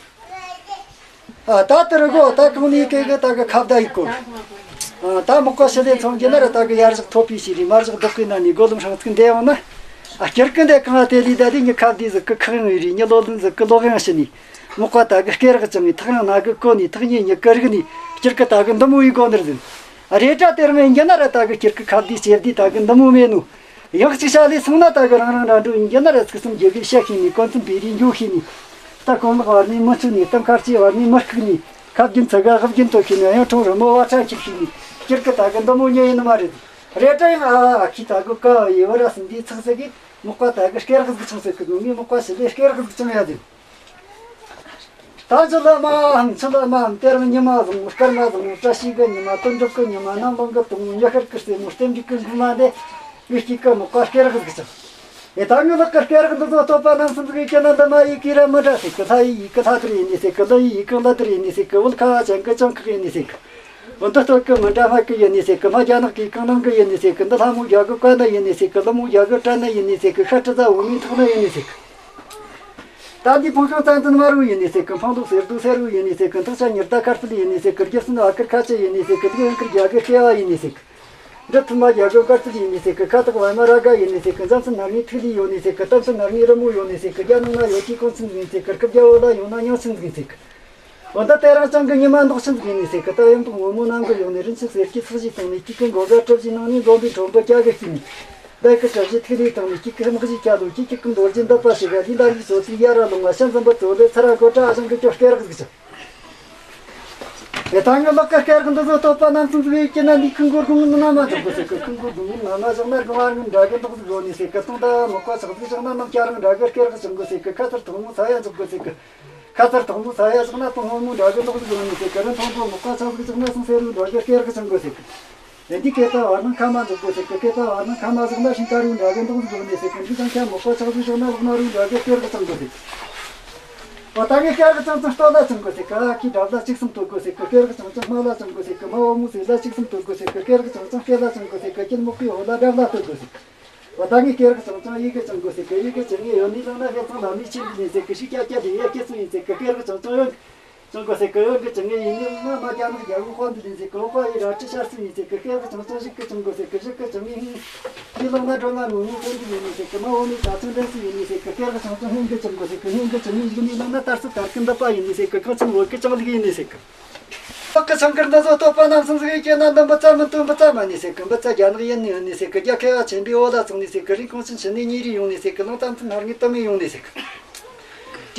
ཨ་ད་དེ་རུ་གོ་ད་གང་ནི་སྐེ་གི་ད་གི་ཁ་བདེ་ཡི་གོ། ཨ་ད་མོག་ག་ཤི་ལེ་ཚོང་གི་ན་ར། ད་གི་ཡར་ཞག་ཐོབ་པའི་ཤི་རི་མར་ཞག་ལྡོག་གི་ན་ནི་སྒོ་ལམ་ཧྲང་ཚིག་འདེ་འོང་ན། ཨ་སྐྱར་གི་འདེ་གང་ཨ་དེ་ལི་ད་ལི་ཉི་ཁ་བདེ་ཟིག་གི་ཁག་ཡང་ཡི་རི་ཉི་ལོ་ལུན་ཟིག་གི་ལོག་ཡང་ཤི་ནི། མོག་པ་ད་གི་སྐེ་རག་ཅང་ངི་ཐག་ཡང་ན་གི་གོ་ནི། ཐག་ཉེ་ཉེ་ཀི་རིག་ནི། སྤྱིར་གི་ད་གི་འདི་མོ་ཡི་གོ་ནི་རེད་ཟིན། རེ་དྲ་དེར་མེད་འགྱ་ན་ར་ད་གི་སྤྱིར་གི་ཁ་བདེ་ཅེར་བདེ་ད་གི་འདི་མོ་མེད་ནོ། ཡང་གཅིག་ཤ་ལས་སོང་ན་ད་གི་རང་རང་ར་འགྲོ་ཡིན་འགྱ་ན་ར། ཚིག་གསུམ་རྒྱལ་བའི་བཤད་ཤེས་ནི། གོ་མཚོན་པའི་རིགས་འགྱོ་ཤེས་ནི། ད་གོང་ལག་བར་ནི་མི་ཚུད་ནི། གཏམ་ཁ་ལྕེ་བར་ནི་མི་ཁུག་ནི། ཁ་རྒྱུན་ཚ་ག་ཧབ་རྒྱུན་དོ་ཤེས་ནི། གཡང་ཁྲོང་རི་མོ་བ་ཁྲ་འཁྱུག་ཤེས་ནི། སྤྱིར་གི་ད་གི་འདི་མོ་ཉེ་ཡིན་ནི་མ་རེད། རེ་དྲ་ཡང་ཨ་ཨ་ཁི་ད་གི་ཀ་ཡི་བ་ར་སིན་དེའི་ཚག་ཚག་གི་མོག་པ་ད་གི་སྐེ་རག་ཟིག་ཆང་ཟེར་གི་ནོ། ངས་མོག་པ་ཞི་ལས་སྐེ་རག་ཟིག་ཆང་ཡ་དེ། ད་ཆུ་ལ་མ་ཧམ་ཆུ་ལ་མ་ཧམ། དེ་རིང་ཉི་མ་བཟང་མོ་སྐར་མ་བཟང་མོ། བཀྲ་ཤིས་གི་ཉི་མ། དོན་གྲུབ་གི་ཉི་མ། ནམ་ལངས་གི་དུང་མོ། ཉི་ཤར་གི་རྩེ་མོ། སྟེང་འབྲུག་གི་མགུལ་མ་འདི། ངའི་སྐྱིད་གི་མོག་པ་སྐེ་རག་ཟིག་ཅིང་། ཨེ་ད་ངའི་ལག་གི་སྐེ་རག་འདི་ཚོ་བསྟོད་པ་རྣམ་གསུམ་ཟིག་ཡོད་ཀྱི་ན། འདི་མ་ཡི་གི་ར་མི་འདྲ་ཟེར་གི། ལྷ་ཡི་ཡི་གི་ལྷ་དར་ཡིན་ནི་ཟེར་གི། ལི་ཡི་ཡི་གི་ལི་དར་ཡིན་ནི་ཟེར་གི། བོད་ཁ་བ་ཅན་གི་ཅང་ཁག་ཡིན་ནི་ཟེར་གི། འོ་འདི་སྟོད་གི་མི་འདྲ་སྨད་གི་ཡིན་ནི་ཟེར་གི། མ་རྒྱ་ནག་གི་གང་ནང་གི་ཡིན་ནི་ཟེར་གི། འདི་ལྷ་མོ་རྒྱ་གི་བཀའ་ན་ཡིན་ནི་ཟེར་གི། ལི་མོ་རྒྱ་གི་བྲན་ན་ཡིན་ནི་ཟེར་གི། ཤ་ཁྲི་ཟ་འོ་མའི་ཐོག་ན་ཡིན་ནི་ཟེར་གི། ད་འདི་ཕུང་ཤང་ཙན་དན་དམར་བོ་ཡིན་ནི་ཟེར་གི། འཕང་ལོ་སེར་རྡོ་སེར་བོ་ཡིན་ནི་ཟེར་གི། འཐག་ཆ་ཉི་ཟླ་དཀར་སྤུད་ཡིན་ནི་ཟེར་གི། རྒྱུ་སྲིན་བ་ཀིར་ཁ་ཆེ་ཡིན་ནི་ཟེར་གི། ལུག་ཡང་ཀིར་རྒྱ་གི་སྐྱེ་བ་ཡིན་ནི་ཟེར་གི། འབྲི་ཐུར་མ་རྒྱ་གི་དཀར་སྤུད་ཡིན་ནི་ཟེར་གི། ཁ་དོག་བལ་མ་ར་དགའ་ཡིན་ནི་ཟེར་གི། འཇམ་སུ་ནར་ངའི་ཐིག་ལེ་ཡོད་ནི་ཟེར་གི། གཏམ་སུ་ནར་ངའི་རི་མོ་ཡོད་ནི་ཟེར་གི། རྒྱ་ནང་ན་ཡོད་ཀྱི་གོང་ཚུན་ཟིག་ཡིན་ཟེར་གི། སྐུ་རྒྱ་བོད་ལ་ཡོང་ན་ཉང་ཚུན་ཟིག་ཡིན་ཟེར་གི། འོ་ད་དེ་རིང་ཅང་གི་ཉི་མ་མདོག་ཆུན་ཟིག་ཡིན་ནི་ཟེར་གི། ད་ཡང་དུ་སྔོན་མོ་ནང་གི་ཡོང་ནི། རིན་ཆེན་གསེར་གྱི་ཚོགས་ཀྱིས་བཏང་ནི། དཀྱིལ་གི་མགོ་དགའ་གྲུ་བཞིའི་ནང་ནས་འཛོམས་པའི་ཁྲོན་པོ་རྒྱ་གི་སྐྱིད་ནི། བདག་གི་གྲུ་བཞི་ཐིག་ལེ་བཏང་ནི། དཀྱིལ་གི་དམག་གཞིའི་ཁ་ལོ། དཀྱིལ་གྱི་ཀུན་རྡོ་རྗེ་འདི་པ་ཞིག་ག་ལི་ལ་ལི་སོ་ཚིག་ཡ་ར་ལུང་བ་ཤམ་ཟམ་པ་ཙོ་ལེ་ཚ་ར་གོ་ཏྲ་ཨ་ཞང་གི་ཀྱོ་སྐེ་རག་ཟིག་ཅང་། ཨེ་ད་ངའི་ལག་གི་སྐེ་རག་འདི་ཚོ་བསྟོད་པ་རྣམ་གསུམ་ཟིག་ཡོད་ཀྱི་ན། འདི་ཁུ་མགོ་སྒོ་ངའི་ནང་མ་འཇོག་གོ་ཟེར་གི། ཁུ་མགོ་སྒོ་ངའི་ནང་མ་བཞག་ན་སྒང་བར་ངའི་འདྲ་གི་འདོག་ཟིག་ཡོད་ནི་ཟེར་གི། སྟོང་ད་མག་པ་ཆག་ཟིག་བཞག་ན་ནམ་སྐྱ་རང་འདྲ་གི་སྐེ་རག་ཅང་གོ་ཟེར་གི། ཁ་ཚར་ཐོག་མོ་ཚ་ཡ་འཇོག་གོ་ཟེར་གི། ཁ་ཚར་ཐོག་མོ་ཚ་ཡ་བཞག་ན་སྟོང་སྔོན་མོ་འདྲ་གི་འདོག་ཟིག་ཡོད་ནི་ཟེར་གི། རིན་ཐང་པོ་མག་པ་ཆག་ཟིག་བཞག་ན་སང་སེ་རུ་འདྲ་གི་སྐེ་རག་ཅང་གོ་ཟེར་གི། དེ་འདི་སྐེད་པ་བར་སྣང་ཁ་མ་འཛུགས་དགོས་ཟེར་གི། སྐེད་པ་བར་སྣང་ཁ་མ་བཟུང་ན་ཤིང་རྟ་རུ་འདྲ་གི་མདུང་ཟུག་ནས་ཟེར་གི། འདི་ཚང་ཁྱ་མོག་པ་ཆག་ཟིག་བཞག་ན་ལོག་ན་རུ་འདྲ་གི་སྟེར་གི་ཚང་དགོས་ཟེར་གི། འོ་ད་ངས་སྐེད་གི་ཚང་ཚང་སྟོད་ལ་བཅིང་དགོས་ཟེར་གི། ཨ་ཁུའི་འགྲམ་ལ་གཅིག་གསུམ་གཏོད་དགོས་ཟེར་གི། སྐེད་གི་ཚང་ཚང་སྨད་ལ་བཅིང་དགོས་ཟེར་གི། སྨད་འོག་མོའི་ཟས་ལ་གཅིག་གསུམ་གཏོད་དགོས་ཟེར་གི། སྐེད་གི་ཚང་ཚང་སྐེ་ལ་བཅིང་དགོས་ཟེར་གི། སྐེད་མོག་པའི་འོག་ལ་རྒྱབ་ལ་གཏོད་དགོས་ཟེར་གི། འོ་ད་ངས་སྐེད་གི་ཚང་ཚང་ཡི་གེ་བཅིང་དགོས་ཟེར་གི། ཡི་གེ་བཅིང་ངས་ཡོད་ནི་ལངས་ན་ཧེ་ཚང་ལ་མི་ཆེན་པོ་ཡིན་ཟེར་གི། ཤི་ཀྱ་ཀྱ་དེ་ཡེ་སྐྱེ་སུ་ཡིན་ཟེར་གི། སྐེད་གི་ཚང་ཚང་ཡོད། བཅིང་དགོས་ཟེར་གི། ཡོད་གི་བཅིང་ངེ་ཡིན་ནི་ལ་མ་རྒྱ་ནག་རྒྱ་གི་དཔོན་འདི་ཡིན་ཟེར་གི། འོ་པ་ཡི་ར་ཁྲི་ཤར་སུ་ཡིན་ཟེར་གི། སྐེད་གི་ཚང་ཚང་ཞིག་གི་བཅིང་དགོས་ཟེར་གི། ཞིག་གི་བཅིང་ངེ་ཧིན། འདི་ལངས་ན་འགྲོ་ང་ནུ་ནུ་དཔོན་འདི་ཡིན་ནི་ཟེར་གི། མ་འོ་ནི་ད་ཚང་འདྲེན་སུ་ཡིན་ནི་ཟེར་གི། སྐེད་གི་ཚང་ཚང་ཧིན་གི་བཅིང་དགོས་ཟེར་གི། ཧིན་གི་བཅིང་ངེ་ཡིན་ནི་ལངས་ན་དར་སུ་དར་གི་འདི་པ་ཡིན་ནི་ཟེར་གི། གང་ཚང་འོ་གི་བཅིང་ལི་ཡིན་ནི་ཟེར་གི། ལག་གི་ཚང་གི་འདི་ཚོ་སྟོད་པ་རྣམ་གསུམ་ཟིག་གི་སྐེ་ན་འདི་འབུ་ཙ་མི་འདུག་འབུ་ཙ་མ་ནི་ཟེར་གི། འབུ་ཙ་རྒྱ་ནག་ཡིན་ནི་ཡིན་ནི་ཟེར་གི། རྒྱ་ཁེ་བ་ཆེན་པོའི་འོ་ལ་བཙོང་ནི་ཟེར་གི། རིན་གོང་ཆེན་ཆེ་ནི་ཉིན་རེ་ཡོང་ནི་ཟེར་གི། ལོང་ཙམ་ཚུན་སྔར་ངས་དུ་མི་ཡོང་ནི་ཟེར་གི།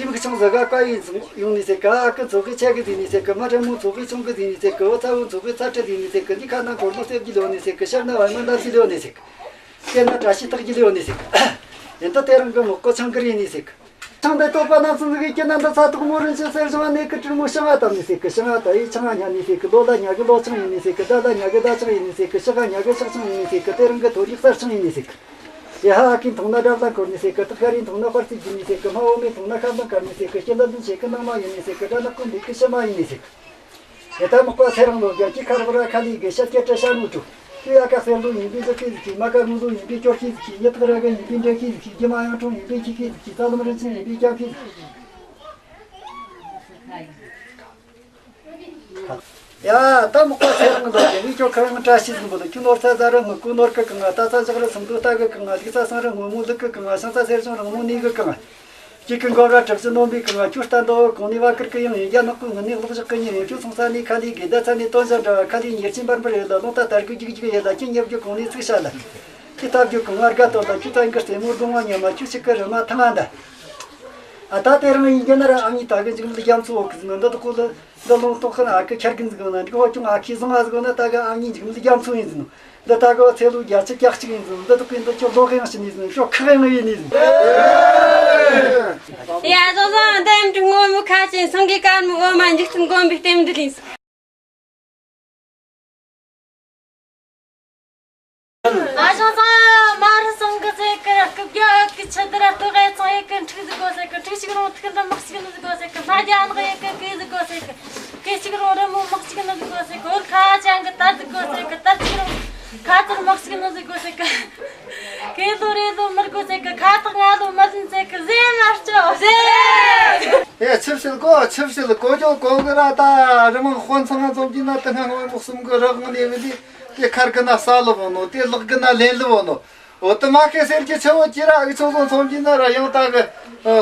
དྲིམ་གི་ཆང་ཟི་ག་ཀ་ཡིན་ཡོང་ནི་ཟེར་གི། ཨ་ཀི་ཚོ་གི་ཆེ་གི་ཟིན་ནི་ཟེར་གི། མ་རེ་མོ་ཚོ་གི་ཆུང་གི་ཟིན་ནི་ཟེར་གི། འོ་ཚ་བོ་ཚོ་གི་ཚ་ཁྲི་ཟིན་ནི་ཟེར་གི། འདི་ཁ་ནང་སྒོར་མོ་གསེབ་ཀྱི་ལོ་ནི་ཟེར་གི། ཤར་ན་བར་མ་འདབ་ཀྱི་ལོ་ནི་ཟེར་གི། དེ་ན་བཀྲ་ཤིས་རྟགས་ཀྱི་ལོ་ནི་ཟེར་གི། ཡིན་ད་དེ་རང་གི་མག་པ་ཆང་གི་རེད་ནི་ཟེར་གི། ཆང་དེ་སྟོད་པ་རྣམ་གསུམ་ཟིག་གི་སྐེ་ན་འདི་ཚ་ཐོག་མོ་རིན་ཆེན་གསེར་བྱང་ནས་གི་དྲིལ་མོ་ཤིང་ང་བཏབ་ནི་ཟེར་གི། ཤིང་ང་ད་ཡི་ཆང་ང་ཉ་ནི་ཟེར་གི། ལོ་ལ་ཉ་གི་ལོ་ཆང་ཡིན་ནི་ཟེར་གི། ཟླ་ལ་ཉ་གི་ཟླ་ཆང་ཡིན་ནི་ཟེར་གི། ཤི་ག་ཉ་གི་ཤག་ཆང་ཡིན་ནི་ཟེར་གི། དེ་རང་གི་ཐོ་རིག་གསར་ཆང་ཡིན་ནི་ཟེར་གི། ཡ་ཧ་ཨ་ཁིན་ཐོང་ན་དགྲ་ལ་འཁོར་ནི་ཟེར་གི། སྟག་ཤ་རིན་ཐོང་ན་དཔར་རྩིས་བགྱིས་ནི་ཟེར་གི། སྨྲ་བོ་མེ་ཐོང་ན་ཁ་ལོང་དཀར་ནི་ཟེར་གི། སྐྱེ་ལ་ལུན་ཆེ་གི་ནང་མ་ཡིན་ནི་ཟེར་གི། དགྲ་ནག་ཀུན་འདུག་གི་ཕྱི་མ་ཡིན་ནི་ཟེར་གི། ཡ་ད་མག་པ་ཚེ་རིང་ལོ་བརྒྱད་ཀྱི་ཁར་བར་ཁ་ལི་གི་ཤ་སྐད་བཀྲ་ཤ་ངུ་དྲུག་དུ་ཡ་ཀ་སེར་ལོ་ཡིན་པའི་འདུ་ཤེས་ཟིག་གིས། མ་ཀ་དངུལ་ལོ་ཡིན་པའི་སྐྱོར་ཤེས་ཟིག་གིས། ཉི་ཐག་ར་ག་ཡིན་པའི་འདྲེན་ཤེས་ཟིག་གིས། རྒྱུ་མ་གཡུང་དྲུང་ཡིན་པའི་ཁྱི་ཤེས་ཟིག་གིས། རྩ་ལམ་རིན་ཆེན་ཡིན་པའི་སྐྱབས་ཤེས་ཟིག་གིས། ཡ་ད་མག་པ་ཚེ་རིང་ལོ་རྒྱལ་མིའི་སྐྱོར་ཁ་ཡང་བཀྲ་ཤིས་ཟིག་འབོད། ཁྱོད་ནོར་ཚ་ཟ་ར་མི་དགོས་ནོར་གི་གང་ང་། རྟ་ཚ་བཞག་ར་སུམ་མདོ་རྟ་གི་གང་ང་། ལུག་ཚ་སང་ར་སྔོན་མོ་ལུག་གི་གང་ང་། ཤིང་ཚ་གསེར་བྱང་རིང་མོ་ནས་གི་གང་ང་། སྐྱིད་ཀྱི་མགོ་ར་གྲིབ་བཞིན་ནོམ་པའི་གང་ང་། ཁྱོད་རྟ་འདོ་གོང་ནས་བ་ཀིར་གི་ཡང་ཡིན། རྒྱ་ནག་པོའི་ངུ་ནས་གློག་བཞག་གི་ཉིན་ཡིན། ཁྱོད་སོང་ས་ནས་ཁ་ལས་དགེ་ཟླ་ཚ་ནས་སྟོན་ཞག་འདྲ་བ། ཁ་ལས་ཉེར་ཆེན་འབར་འབར་ཡོད་ལ་ལོང་ད་དར་རྒུད་རྒྱུག་རྒྱུག་ཡོད་ལ། ཁྱེད་ཉེ་རྒྱུ་གོང་ནས་ཚིག་ཤ་ལ། ཁྱེད་ལྟ་རྒྱུ་གང་ང་དགའ་སྟོད་ལ། ཁྱོད་ཚ་གི་རྩེ་མོ་སྒོ་ང་ཉམས་མ། ཁྱོད་ཞིག་གི་རི་མ་ཐང་ང་འདའ། ཨ་ད་དེ་རིང་ཡིན་རྒྱུ་ན་ར་ཨ་མྱེས་ད་གི་འཇིགས་མེད་རྒྱ་མཚོ་འོག་གི་ཟིན་ནོ་འདི་དག་གོ་ལ། འདི་ལུང་རྟོགས་ཁ་ན་ཨ་ཁུ་འཁྱར་གིན་ཟིག་ན་འགྲིག་བ། ཁྱོད་ཨ་ཁུའི་བཟང་ང་ཟིག་ན་ད་ག་ཨ་མྱེས་འཇིགས་མེད་རྒྱ་མཚོ་ཡིན་ཟིན་ནོ། འདི་ད་ག་ཚེ་ལོ་བརྒྱད་ཅུ་གྱ་གཅིག་ཡིན་ཟིན། འདི་དག་གིས་འདི་ཁྱོད་ལོ་གཡང་ཕྱིན་ནི་ཟིན། ཁྱོད་ཁག་གཡང་ཡིན་ནི་ཟིན། ཡ་བཟང་བཟང་འདེམས་འདྲི་ངོ་མི་ཁ་ཅན་སང་གི་ཀར་མི་འོ་མ་འཇིག་རྟེན་མགོན་པོའི་རྟེན་འདི་ལིན་སོང་། ཨ་ཞང་ཚང་མ་རུ་སོང་གི་ཟེར་གི། ར་སྐུ་རྒྱ་ཨ་ཀི་ཆུ་དེ་ར་སྟོད་གཡས་ཚང་ཡེ་གི་འཁྲུག་ཟིག་གོ་ཟེར་གི། འཁྲུག་ཞིག་རུང་ཐུག་འདི་དམག་ཞིག་ནི་ཟིག་གོ་ཟེར་གི། ཕ་རྒྱ་ནག་ཡེ་གི་གི་ཟིག་གོ་ཟེར་གི། གི་ཞིག་རུང་རི་མོ་དམག་ཞིག་ནི་ཟིག་གོ་ཟེར་གི། འོད་ཁ་ཅན་གི་དར་ཟིག་གོ་ཟེར་གི། དར་ཞིག་རུང་ཁ་ཚུར་དམག་ཞིག་ནི་ཟིག་གོ་ཟེར་གི། གི་ལོ་རེ་ལོ་མི་དགོ་ཟེར་གི། ཁ་ཐག་ང་ལོ་མི་ལེན་ཟེར་གི། ཟེར་མ་སྐྱོ་ཟེར། ཨེ་ཆི་བཤད་གོ་ཆི་བཤད་གོ་ཅོ་གོ་གི་ར། ད་རི་མང་དཔོན་ཚང་ང་འཛོམས་ཀྱི་ན་དེ་སྔ་སྔོན་མོ་གསུམ་གི་རི་དབང་ནས་བུད་དེ། དེ་ཁར་གི་ན་ས་ལ་བོ་ནོ། དེ་ལག་གི་ན་ལེན་ལ་བོ་ནོ། འོ་དེ་མ་ཁེ་སེར་གྱི་ཆེ་བོ་ཅི་ར་ཨི་ཚོ་ཚོ་འཚོམ་གྱི་ན་ར། ཡང་ད་གི་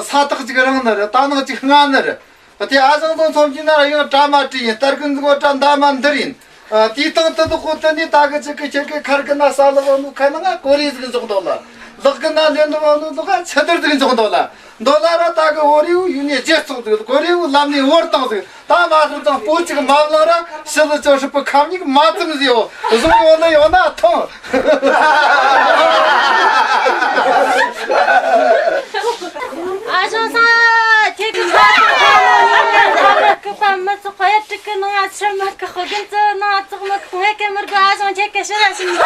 ས་ཐག་ཅིག་རིང་ནི་རེད། ད་ནང་ཅིག་སྔ་ནི་རེད། དེ་ཨ་ཞང་ཚོ་འཚོམ་གྱི་ན་ར། ཡང་གྲ་མ་བྲིས་ཡིན། སྟར་གི་འཛུགས་གྲ་འདའ་མ་འདིར་ཡིན། དེའི་སྟེང་དུ་དུ་ཁོ་དེ་ནི་ད་གི་ཅིག་གི་ཁྱེད་ཀྱི་ཁར་གི་ན་ས་ལ་བ་ནུ་ཁ་ན་ང་གོ་རེ་ཟིག་འཇོག་འདུག་ལ། ལག་གི་ན་ལེན་ལ་བ་ནུ་ལོ་ག་ཆི་དར་ཟིག་འཇོག་འདུག་ལ། འདོ་ལ་ར་ད་གི་འོ་རེའུ་ཡུལ་ནས་རྗེས་ཚོགས་ཟིག། གོ་རེའུ་ལམ་ནས་བོར་བཏང་ཟིག། ད་མ་ཧུར་ཙང་སྤོ་ཅིག་མ་བླངས་ར་ཕྱི་ལ་ཅོ་ཧྲིབ་པི་ཁམ་ཉིག་མ་ཙམ་ཟིག་ཡོ། བཟུང་ཡོང་ན་ཡོང་ན་ཐོང་། ཨ་ཞང་ས་ཁྱེད་ཀྱི་ཁ་ཐག་ཁ་ལོ་ཉིན་ནས་ཁ་མར་ཁུ་པ་མི་ཚོགས་ཁ་ཡ་ཀྲིག་གི་ནང་ང་ཕྱིར་མར་ཁུ་ཁོ་གིན་ཙི་ནང་ཙོག་མི་ཁུ་ངེད་ཀྱི་མི་དགོས། ཨ་ཞང་ཁྱེད་ཀྱི་ཕྱིར་ར་ཕྱིན།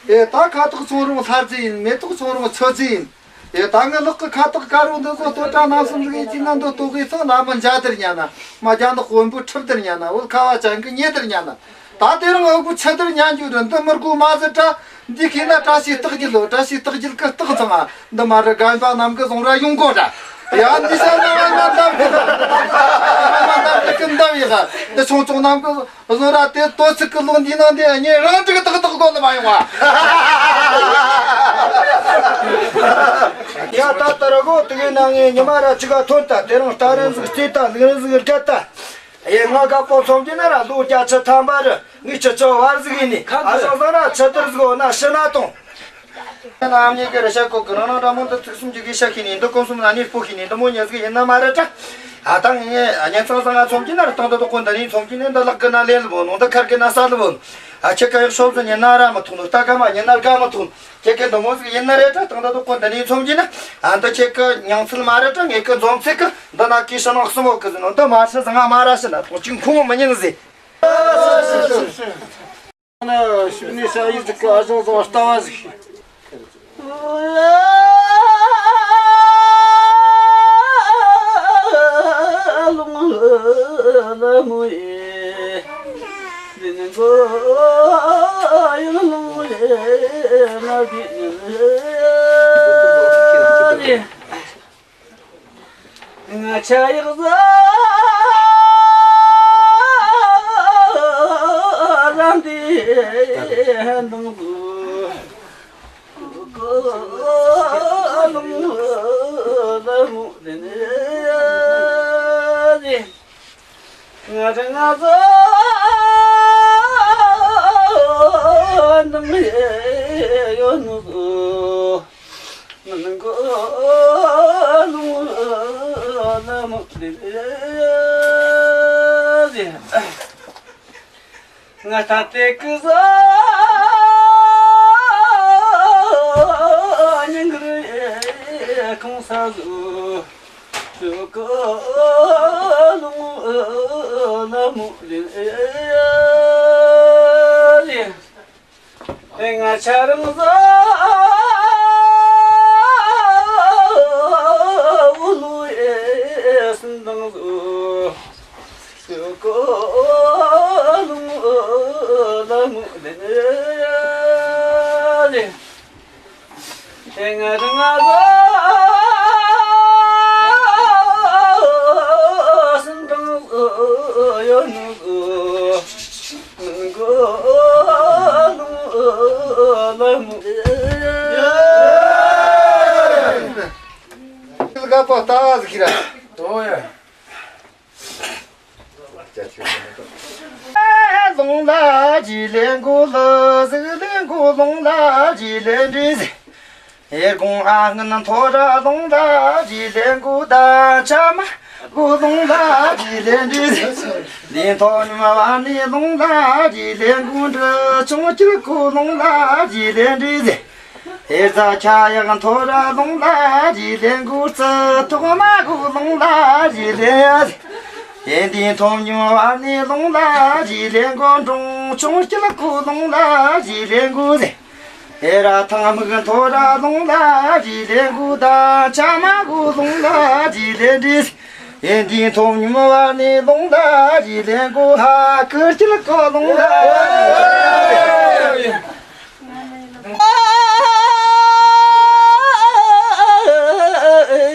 ཨེ་ད་ཁ་ཐག་ཆུང་རུང་ལྷ་རྫི་ཡིན། མེ་ཏོག་ཆུང་རུང་ཆུ་རྫི་ཡིན། ཨེ་ད་ངའི་ལག་གི་ཁ་ཐག་དཀར་བོ་འདི་ཚོ་སྟོད་གྲངས་རྣམ་གསུམ་ཟིག་ཡིན་གྱི་ན། འདི་ལྟོ་གོས་ཚང་ལ་མི་འཇའ་དར་ཉན་ན། མ་རྒྱ་ནག་དཔོན་པོའི་ཁྲི་དར་ཉན་ན། འོད་ཁ་བ་ཅན་གི་མྱེ་དར་ཉན་ན། ད་དེ་རིང་འུ་གུ་ཆི་དར་ཉན་རྒྱུ་རེད། འདི་མི་དགོས་མ་ཟེར་དྲ། འདི་ཁེ་ན་བཀྲ་ཤིས་རྟགས་བརྒྱད་ལོ། བཀྲ་ཤིས་རྟགས་བརྒྱད་གི་རྟགས་ཚང་ང་འདི་མ་རེད། རྒན་པ་རྣམས་གི་བཟུང་ར་ཡོང་དགོ་ར། ཡ་འདི་ཤ་ན་བ་ན་འདབ་གི་ན་བ་ན་འདབ་གི་འདབ་ཡི་ག། འདི་ཆུང་ཆུང་རྣམས་གི་བཟོ་ར་དེ་ལྟོ་ཚིག་གི་ལོ་འདི་ནང་དེ་ངས་རང་འགྲིག་ཏག་ཏག་གོ་ལ་མ་ཡོང་བ། ཡ་ད་ལྟ་ར་གོ་དེ་གའི་ནང་ངས་ཉི་མ་ར་ཅི་ག་ཐོན་ད། དེ་རིང་རྟ་རན་ཟིག་རྩེ་ད། ལུག་རན་ཟིག་རྒལ་ད། ཡེ་ང་དགའ་པོ་འཚོམ་གྱི་ན་ར་ལོ་བརྒྱད་ཅུ་ཐམ་པ་རེད། ངས་ཁྱེད་ཚོ་བར་ཟིག་ཡིན་ནི། ཨ་ཞང་ས་ར་ཆི་དར་ཟིག་འོ་ན་ཤི་ན་གཏོང་། ཨ་མྱེས་ཀྱི་རེ་ཤ་ཀོ་ཀི་རང་རང་ར་མོ་འདི་ཚིག་གསུམ་གྱི་གི་ཤ་ཤི་ནི་འདི་ཀོ་གསུམ་ན་ནི་སྤོ་ཤི་ནི་འདི་མོ་ཉལ་ཟིག་ཡིན་ན་མ་རེད་དྲ། ཨ་ད་ངས་ཉན་ཚང་ས་ང་འཚོམ་གྱི་ན་ར་སྟོང་འདི་དོ་ཀོ་འདི་ནི་འཚོམ་གྱི་ནི་འདི་ལག་གི་ན་ལེན་ལ་བོ་ནོ། འདི་ཁར་གི་ན་ས་ལ་བོ་ནོ། ཨ་ཁྱེད་ཀ་ཡག་ཤོབ་ཟི་ཉན་ན་ར་མི་ཐུག་ནོ། རྟ་ཀ་མ་ཉན་ན་དགའ་མི་ཐུག་ནོ། ཁྱེད་ཀ་འདི་མོ་ཟིག་ཡིན་ན་རེད་དྲ། སྟོང་འདི་དོ་ཀོ་འདི་ནི་འཚོམ་གྱི་ན། ཨ་འདི་ཁྱེད་ཀ་ཉང་ཚིལ་མ་རེད་དྲ། ངས་ཀ་འཛོམས་ཚིག་གི་འདི་ན་ཀི་ཤི་ནང་གསུམ་འོག་གི་ཟི་ནོ། འདི་མ་ཤི་ཟི་ང་མ་ར་ཤི་ན་ཐོག་ཅིག་ཁུང་མི་ཉན་ཟི། ཞིབ་ནས་ས་ཡིག་ཅིག་གི་ཨ་ཞང་ཚང་ལྟ་བ་ཟིག་ང་ཆ་ཡག་ཟ་རང་དེ་ཧན་དང་དུ་ཀོ་ལུང་ལ་མུ་དེ་ནས་ང་དང་ང་ཚོ་ནང་ཡོད་ནུ་ནང་ཀོ་ལུང་ལ་མུ་དེ་ནས། ང་ད་ལྟའི་སྐུ་གཟུགས་སྙིང་གི་རུས་ཁོང་ས་གཟུགས་སུ་ཀོ་ལུང་ལ་མུ་རིན་ཨེ་ལེ། ང་ཆ་རང་གཟུགས་འུ་ལུ་ཨེ་སུན་དང་གཟུགས། སུ་ཀོ་ལུང་ལ་མུ་ལེ་ལེ། ང་རང་ང་ལོ་སུན་དང་ཡོད་ནུ་མིན་གོ་ལུང་ལ་མུ་ལེ་ལེ། ལ་ག་པ་ལྟ་བ་ཟིག་ར། ཨོ་ཡ། ལུང་ལ་རྗེས་ལེན་དགོས། ལུ་ཟིག་ལེན་དགོས། ལུང་ལ་རྗེས་ལེན་འདྲི་ཟེར། ཨེ་དགོང་ཨ་སྔོན་མཐོ་ར་ལུང་ལ་རྗེས་ལེན་དགོས། ད་ཆ་མ་དགོས། ལུང་ལ་རྗེས་ལེན་འདྲི་ཟེར། ལས་མཐོ་ཉམས་བ་ནས་ལུང་ལ་རྗེས་ལེན་དགོས། འབྲི་ཆུང་སྐྱེལ་དགོས། ལུང་ལ་རྗེས་ལེན་འདྲི་ཟེར། ཨེ་རྩྭ་ཁ་ཡག་མཐོ་ར་ལུང་ལ་རྗེས་ལེན་དགོས། རྩི་ཐོག་མ་དགོས། ལུང་ལ་རྗེས་ལེན་ཡ་ཟེར། ཨེ་འདི་མཐོང་ཉུང་བ་ནས་ལུང་ལ་རྗེས་ལེན་དགོས། འབྲོང་ཆུང་སྐྱེལ་དགོས། ལུང་ལ་རྗེས་ལེན་དགོས་ཟེར། ཨེ་ར་ཐང་སྨུག་མཐོ་ར་ལུང་ལ་རྗེས་ལེན་དགོས། ད་ཆ་མ་དགོས། ལུང་ལ་རྗེས་ལེན་འདྲི་ཟེར། ཨེ་འདི་མཐོང་ཉུང་བ་ནས་ལུང་ལ་རྗེས་ལེན་དགོས། ཧ་ཀི་སྐྱེལ་དགོས། ལུང་ལ་རྗེས་ལེན་དགོས།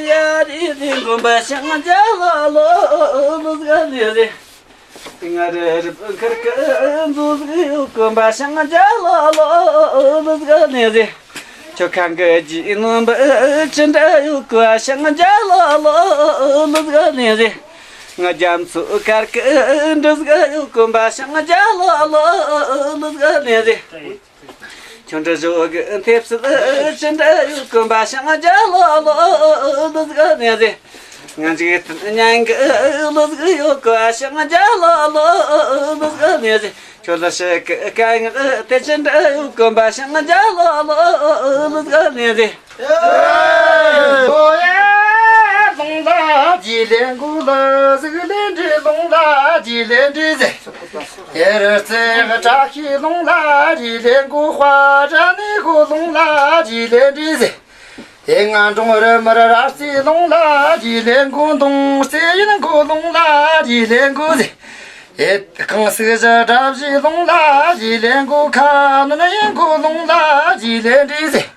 ཡ་རི་རི་དགོན་པ་ཤང་རྒྱ་ལ་ལོ་ལུ་ཟ་ནི་རེ། ང་རེ་རི་པུ་ཁར་ཀི་འཛུ་ཟིག་ཡོད། དགོན་པ་ཤང་རྒྱ་ལ་ལོ་ལུ་ཟ་ནི་རེ། ཁྱོད་ཁང་གི་ཇི་ནོམ་བུ་ཅི་འདྲ་ཡོད་གོ། ཤང་རྒྱ་ལ་ལོ་ལུ་ཟ་ནི་རེ། ང་རྒྱ་མཚོ་ཁར་ཀི་འདྲ་ཟིག་ཡོད། དགོན་པ་ཤང་རྒྱ་ལ་ལོ་ལུ་ཟ་ནི་རེ། ཁྱོད་འདྲ་བཟོ་གི་ཐེབས་སུ་ཅི་འདྲ་ཡོད་གོ། དགོན་པ་ཤང་རྒྱ་ལ་ལོ་ལུ་ཟ་ནི་རེ། ང་འཇིག་རྟེན་མྱང་གི་ལུ་ཟིག་ཡོད་གོ། ཤང་རྒྱ་ལ་ལོ་ལུ་ཟ་ནི་རེ། ཁྱོད་ལ་ཤི་གི་དཀའ་ངལ་དེ་ཅི་འདྲ་ཡོད་གོ། དགོན་པ་ཤང་རྒྱ་ལ་ལོ་ལུ་ཟ་ནི་རེ། ལོ་ཡ་ལུང་ལ་རྗེས་ལེན་དགོས། ལུ་ཟིག་ལེན་འདྲི། ལུང་ལ་རྗེས་ལེན་འདྲི་ཟེར། ཨེ་རི་རྩེ་གི་བཀྲ་ཤིས་ལུང་ལ་རྗེས་ལེན་དགོས། དཔའ་ར་ནི་གོ་ལུང་ལ་རྗེས་ལེན་འདྲི་ཟེར། ཨེ་ང་འབྲོང་རི་མར་ར་རྩེ་ལུང་ལ་རྗེས་ལེན་དགོས། མདུང་རྩེ་ཡིན་གོ་ལུང་ལ་རྗེས་ལེན་དགོས་ཟེར། ཨེ་རྐང་སུག་བཞི་དགྲ་བཞི་ལུང་ལ་རྗེས་ལེན་དགོས། ཁ་ནན་ཡིན་གོ་ལུང་ལ་རྗེས་ལེན་འདྲི་ཟེར།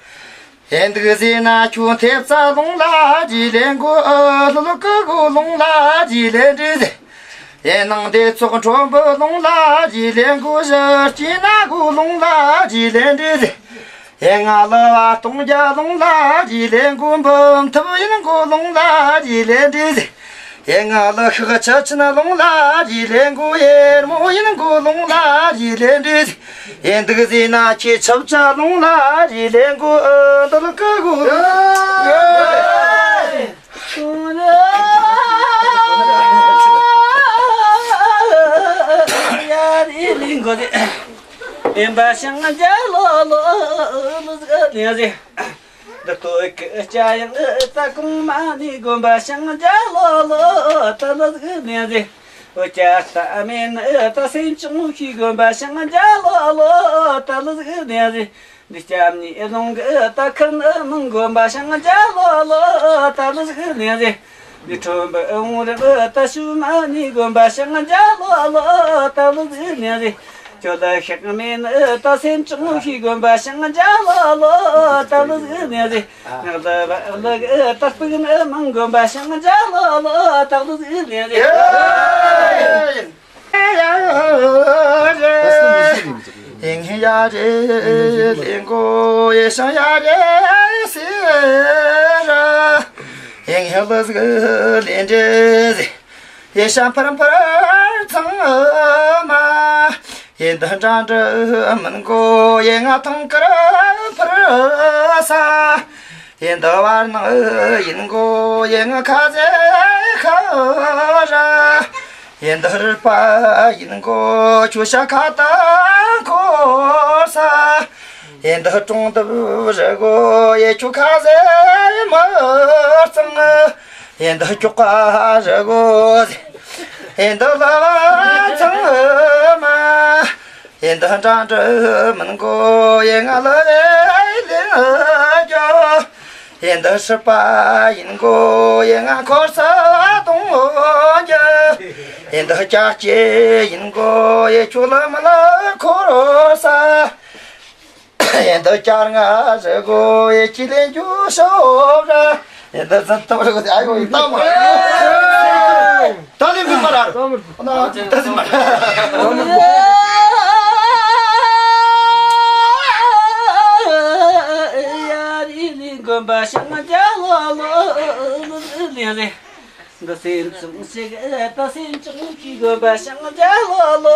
ཨེ་འདུག་ཟེར་ན་ཁྱོད་ཐེབས་རྩ་ལུང་ལ་རྗེས་ལེན་དགོས། ཨ་ལོ་ལོ་ཀི་གོ་ལུང་ལ་རྗེས་ལེན་འདྲི་ཟེར། ཨེ་ནང་སྡེ་ཚོགས་ཁྲོན་བུ་ལུང་ལ་རྗེས་ལེན་དགོས། གཞི་སྐྱེས་ན་གོ་ལུང་ལ་རྗེས་ལེན་འདྲི་ཟེར། ཨེ་ང་ལ་བ་སྟོང་རྒྱ་ལུང་ལ་རྗེས་ལེན་དགོས། འབུམ་ཐུབ་ཡིན་གོ་ལུང་ལ་རྗེས་ལེན་འདྲི་ཟེར། ཨེ་ང་ལ་ཤག་ཆུ་ཆེན་ལུང་ལ་རྗེས་ལེན་དགོས། ཡེར་མོ་ཡིན་གོ་ལུང་ལ་རྗེས་ལེན་འདྲི་ཟེར། ཨེ་འདུག་ཟེར་ན་ཁྱེད་ཆབ་ཆ་ལུང་ལ་རྗེས་ལེན་དགོས། ཨ་འདི་ལ་ཀི་གོ་ལུང་ཡ་རི་ལིང་གོ་ལི། ཨེ་འབའ་ཤང་རྒྱ་ལོ་ལོ་ལུ་ཟིག་ནི་ཟི། འདི་ལྟོ་གི་སྐྱ་ཡང་ད་གོང་མ་ནི་དགོན་པ་ཤང་རྒྱ་ལོ་ལོ་ད་ལ་ཟིག་ནི་ཟི། ཨོ་ཀྱ་ལྟ་མེད་ནི་ད་སེམས་ཅུང་ཤེས་དགོན་པ་ཞང་རྒྱ་ལོ་ལོ་ད་ལུ་ཟིག་ནས་ཟིག་འདི་སྐྱབས་གནས་རྫོང་གི་ད་ཁུར་ནི་མི་དགོན་པ་ཞང་རྒྱ་ལོ་ལོ་ད་ལུ་ཟིག་ནས་ཟིག་འདི་ཁྲོན་པའི་འོང་རི་ད་ཤུ་མ་ནི་དགོན་པ་ཞང་རྒྱ་ལོ་ལོ་ད་ལུ་ཟིག་ནས་ཟིག་ཁྱོད་ལ་ཤེག་མེད་ནི་ད་སེམས་ཅུང་ཤེས་དགོན་པ་ཞང་རྒྱ་ལོ་ལོ་ད་ལུ་ཟིག་ནས་ཟིག་ང་ལ་བ་ལ་གི་ད་སྤུག་ནི་མང་དགོན་པ་ཞང་རྒྱ་ལོ་ལོ་ད་ལུ་ཟིག་ནས་ཟིག་ཡིན་ཡ་རེ་ལེན་གོ་ཡེ་ཤང་ཡ་རེ་སེ་ར་ཡིན་ཡ་ལ་ཟིག་ལེན་འདྲེ་ཟེ། ཡེ་ཤང་ཕར་ཕར་ཚང་མ་ཡེ་འདི་འདྲ་འདྲ་མིན་གོ་ཡེ་ང་ཐང་ཀར་ཕར་ས། ཡེ་འདི་བར་ནང་ཡིན་གོ་ཡེ་ང་ཁ་ཟེ་ཁ་ར། ཡེ་འདི་རི་པ་ཡིན་གོ་ཆུ་ཤ་ཁ་ཏ་འཁོར་ས། ཡེ་འདི་གྲོང་དུ་རི་གོ་ཡེ་ཆུ་ཁ་ཟེ་མི་གཙང་། ཡེ་འདི་ཀྱོག་ཀ་རི་གོ་ཟེ། ཡེ་འདི་ལ་བ་ཚང་མ། ཡེ་འདི་འདྲ་འདྲ་མིན་གོ་ཡེ་ང་ལ་རེ་ལེ་རྒྱོ། ཡེ་འདི་སྲིད་པ་ཡིན་གོ་ཡེ་ང་འཁོར་ས་གཏོང་རྒྱུ། ཡེ་འདི་ལྕགས་ཀྱི་ཡིན་གོ་ཡེ་ཆུ་ལ་མི་ལ་འཁོར་ས། ཡེ་འདི་ལྕགས་ང་རི་གོ་ཡེ་ཅི་ལེན་རྒྱུ་ཤོབ་ར། ཡེ་འདི་ཟིན་ཐོབ་རི་གོ་ཨ་ཡོ་ཡི་ཏམ། ད་ལེན་གི་མ་ར་ར། ད་ལེན་མ་ར། ཡ་རི་ལི་དགོན་པ་ཞང་རྒྱ་ལོ་ལོ་ལེན་རེ། འདི་སེམས་ཅུང་ཞིག་ད་སེམས་ཅུང་ཤེས་དགོན་པ་ཞང་རྒྱ་ལོ་ལོ་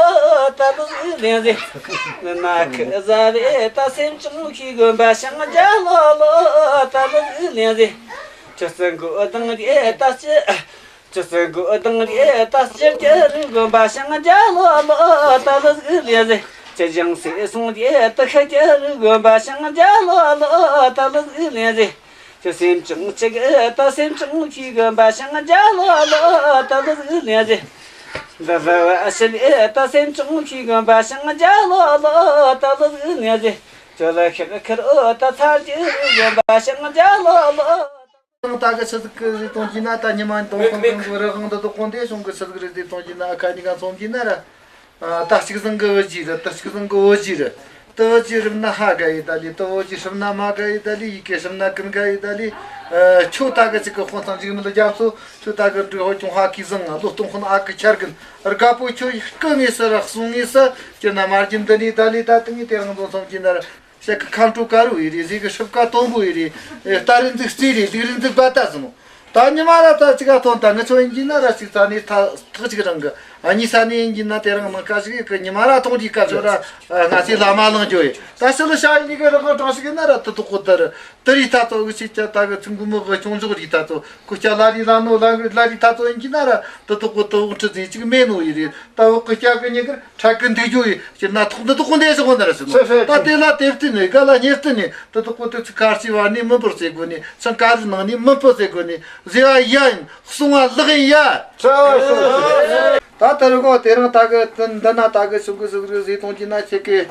ད་ལུ་ལེན་རེ། ནི་ན་ཁི་ཟ་རེ་ད་སེམས་ཅུང་ཤེས་དགོན་པ་ཞང་རྒྱ་ལོ་ལོ་ད་ལུ་ལེན་རེ། ཆུ་སྲིན་གོ་དང་རེ་ད་ཅི། ཆུ་སྲིན་གོ་དང་རེ་ད་ཅི་ཀྱི་རི་དགོན་པ་ཞང་རྒྱ་ལོ་ལོ་ད་ལུ་ལེན་རེ། ཆུ་ཞང་སེ་སོང་རེ་ད་ཤ་ཀྱི་རི་དགོན་པ་ཞང་རྒྱ་ལོ་ལོ་ད་ལུ་ལེན་རེ། ཁྱོད་སེམས་ཅུང་ཅིག་ད་སེམས་ཅུང་ཤེས་དགོན་པ་ཞང་རྒྱ་ལོ་ལོ་ད་ལུ་ལེན་རེ། འདི་ལ་བ་ཤི་ལེ་ད་སེམས་ཅུང་ཤེས་དགོན་པ་ཞང་རྒྱ་ལོ་ལོ་ད་ལུ་ལེན་རེ། ཁྱོད་ལ་ཤག་ཁར་ཨོ་ད་ཚར་གྱི་དགོན་པ་ཞང་རྒྱ་ལོ་ལོ། ད་གི་ཆི་ཟིག་གི་རེ་གཏོང་གྱིན་ན་ད་ཉི་མ་དོང་ཁང་གང་གི་རི་གང་དུ་དོ་གོང་དེ་བྱུང་གི་ཆི་ཟིག་རེ་དེ་གཏོང་གྱིན་ན་ཨ་ཁ་ཉི་ག་ཚོང་གྱིན་ན་ར། ད་གཅིག་བཟང་གི་བུ་རྒྱུ་རེད། ད་གཅིག་བཟང་གི་བུ་རྒྱུ་རེད། ད་བུ་རྒྱུ་རིམ་ན་ཧ་ག་ཡི་ད་ལི། ད་བུ་རྒྱུ་ཧྲིམ་ན་མ་ག་ཡི་ད་ལི། ཡི་གེ་ཧྲིམ་ན་ཀུན་ག་ཡི་ད་ལི། ཁྱོད་ད་གི་གཅིག་གི་དཔོན་ཚང་འཇིགས་མེད་རྒྱ་མཚོ། ཁྱོད་ད་གི་འབྲུག་ཧོ་ཅུང་ཧ་གི་བཟང་ང་ལོ་སྟོང་དཔོན་ཨ་གི་ཆར་གིན་རྒད་པོ་ཁྱོད་སྐུ་ངེས་སུ་ར་གསུང་ངེས་སུ་ཁྱོད་ན་མ་རྒྱུན་འདི་ནི་ད་ལི་ད་ཏི་ངེས་དེ་རང་རྫོང་ཚོང་གྱིན་ན་ར། ཞག་གི་ཁམ་ཁྲོ་དཀར་བོ་ཡི་རེད། ཟས་གི་ཧྲིབ་ཀ་དོན་པོ་ཡི་རེད། རྟ་རི་འཛུགས་རྩེ་རེད། ལུག་རི་འཛུགས་པ་ད་ཟིན་ནོ། ད་ཉི་མ་ར་ད་ཅི་ག་ཐོན་ད་ངི་ཚོ་ཡིན་གྱི་ན་ར་ཅིག་ཙ་ནི་ཐ་ཐག་ཅིག་རང་གི་ཨ་ཉི་ས་ནི་ཡིན་གྱི་ན་དེ་རང་ནང་ཁ་ཞིག་གི་ཉི་མ་ར་ཐོང་གི་སྐབས་སུ་ར་ང་ཚོའི་ལ་མ་ལང་རྒྱུ་ཡི། ད་ཕྱི་ལ་ཤ་ཡི་གི་རང་གྲངས་ཤིག་ཡིན་ན་ར་དུ་དུ་ཁོ་ད་ར་དུ་རི་ཐ་ཚོ་གི་ཆི་ཆ་ད་གི་ཚིག་མགོ་མོ་གི་ཆུང་ཆུང་རི་ཐ་ཚོ་ཁུ་ཆ་ལ་རི་ལ་ནོ་ལ་རི་ལ་རི་ཐ་ཚོ་ཡིན་གྱི་ན་ར་དུ་དུ་ཁོ་དུ་འོང་ཁྲི་ཟིན་ཅིག་མེད་ནོ་ཡི་རེད། ད་འོ་ཁུ་ཆ་གི་ཉི་གི་ཕྲ་ཀི་འདུག་རྒྱུ་ཡི་སྤྱིར་ན་ཐོག་འདི་དག་གོ་འདས་སུ་གོ་འདར་ཟེར་ནོ། ད་དེ་ལ་དེབ་བསྟན་ནས་ག་ལ་ཉེར་བསྟན་ནས་འདི་དག་གོ་དེ་ཚོ་ཁ་རྩི་བ་ནི་མི་འབོར་ཟེར་དགོ་ནི་ཚང་ཀ་རི་ནང་ནི་མི་འཕོ་ཟེར་དགོ་ནི་ཟེར་བ་ཡ་ཡིན་གསུང་བ་ལག་ཡིན་ཡ། ད་དེ་རུ་གོ་དེ་རང་ད་གི་འདི་ན་ད་གི་ཆུང་གི་ཟིག་རིག་ཟིག་གཏོང་གྱི་ན་ཁྱེད་ཀྱི་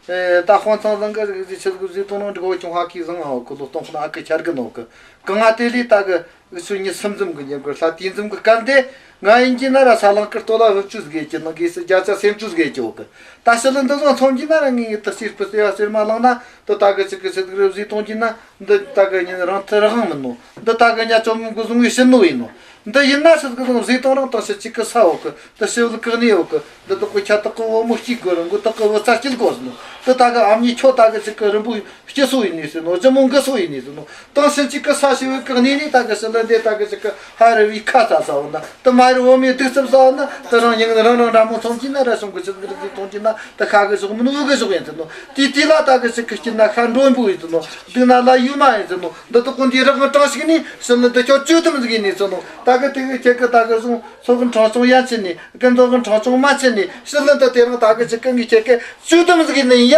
ད་དཔོན་ཚང་བཟང་གི་རིག་ཟིག་ཆི་ཟིག་ཟིག་གཏོང་ནང་འགྲིག་གོ་ཆུང་ཧ་ཁི་བཟང་ཧ་གི་ལོ་གཏོང་ཁོ་ན་ཨ་ཁི་ཆར་གི་ནོ་གི་གང་ང་དེ་ལས་ད་གི། འུ་ཆོ་ཉིན་གསུམ་འཛོམས་ཀྱི་ཉིན་དཀར་ལྷ་དུས་འཛོམས་ཀྱི་སྐབས་འདི་ང་ཡིན་གྱི་ན་ར་ས་ལང་དཀར་སྟོད་ལ་བུ་བཅུ་ཟིག་ཡོད་ཀྱི་ནང་གི་སུ་བརྒྱ་ཆ་སེམས་བཅུ་ཟིག་ཡོད་ཀྱི་འོག་གི་ད་ཕྱི་ལ་འདི་བཟང་ཚོང་གྱི་ན་ར་ངས་ངའི་དུ་སྤྱིར་སྤུ་སེ་བ་སེར་མ་ལང་ན་དུ་ད་གི་ཅིག་གི་སེ་དག་རེ་བཟོས་གཏོང་གྱི་ན་འདི་ད་གི་ཉིན་རང་ཐི་རང་མིན་ནོ། འདི་ད་གི་ཉ་ཅོ་མོ་གི་བཟུང་བའི་ཕྱིར་ནོ་ཡིན་ནོ། འདི་ཡིན་ན་སུ་གི་བཟང་བཟོས་གཏོང་རང་དང་ཕྱི་གཅིག་གི་ས་འོག་གི་དུ་ཕྱི་བུ་བཀག་ནས་འོག་གི་འདི་དག་གི་ཁྱ་དག་གི་བུ་མོ་གཅིག་དགོས་རུང་གི་དག་གི་བུ་ཚ་གཅིག་དགོས་ནོ། འདི་ད་གི་ཨ་མྱེས་ཁྱོ་ད་གི་ཅིག་གི་རིན་པོ་སྐྱི་སོ་ཡིན་ནི་ཟེར་ནོ། རྒྱུ་མོ་འགི་སོ་ཡིན་ནི་ཟེར་ནོ། དང་ཕྱིན་ཅི་གི་ས་ཞི་བའི་གི་གནས་ནི་ད་གི་ཞི་ལི་འདི་ད་གི་ཅིག་གི་ཧ་རི་བའི་ཁ་ཚ་ས་བོ་ན་དུ་མ་རི་བོ་མི་སྡུག་ཙམ་ས་བོ་ན་དུ་རང་ཉིན་རང་རང་འདྲ་མོ་ཚོང་གྱི་ན་ར་ཤོང་གི་ཅི་གི་རི་ཅི་ཚོང་གྱི་ན་དུ་ཁ་གི་ཞོག་མིན་བུ་གི་ཞོག་ཡིན་ཟེར་ནོ། དེ་དེ་ལ་ད་གི་ཅིག་གི་སྐྱིད་ན་ཤ་འགྲོན་པོ་ཡིན་ཟེར་ནོ། སྡུག་ན་ལ་ཡུ་མ་ཡིན་ཟེར་ནོ། འདི་དག་གོ་འདི་རག་གི་གྲངས་ཤིག་ནི་ཞི་ལི་འདི་ཁྱོ་བཅུ་དུམ་ཟིག་ཡིན་ནི་ཟེར་ནོ། ད་གི་དེ་གི་ཁྱེད་གི་ད་གི་སོང་ཚོགས་གི་གྲངས་ཆུང་ཡན་ཆད་ནས་ཀུན་ཚོགས་གི་གྲངས་ཆུང་མ་ཆད་ནས་ཕྱི་ལ་འདི་དེ་རིང་ད་གི་ཅིག་ཀུན་གི་ཁྱེད་ཀི་བཅུ་དུམ་ཟིག་ནི་ཡ།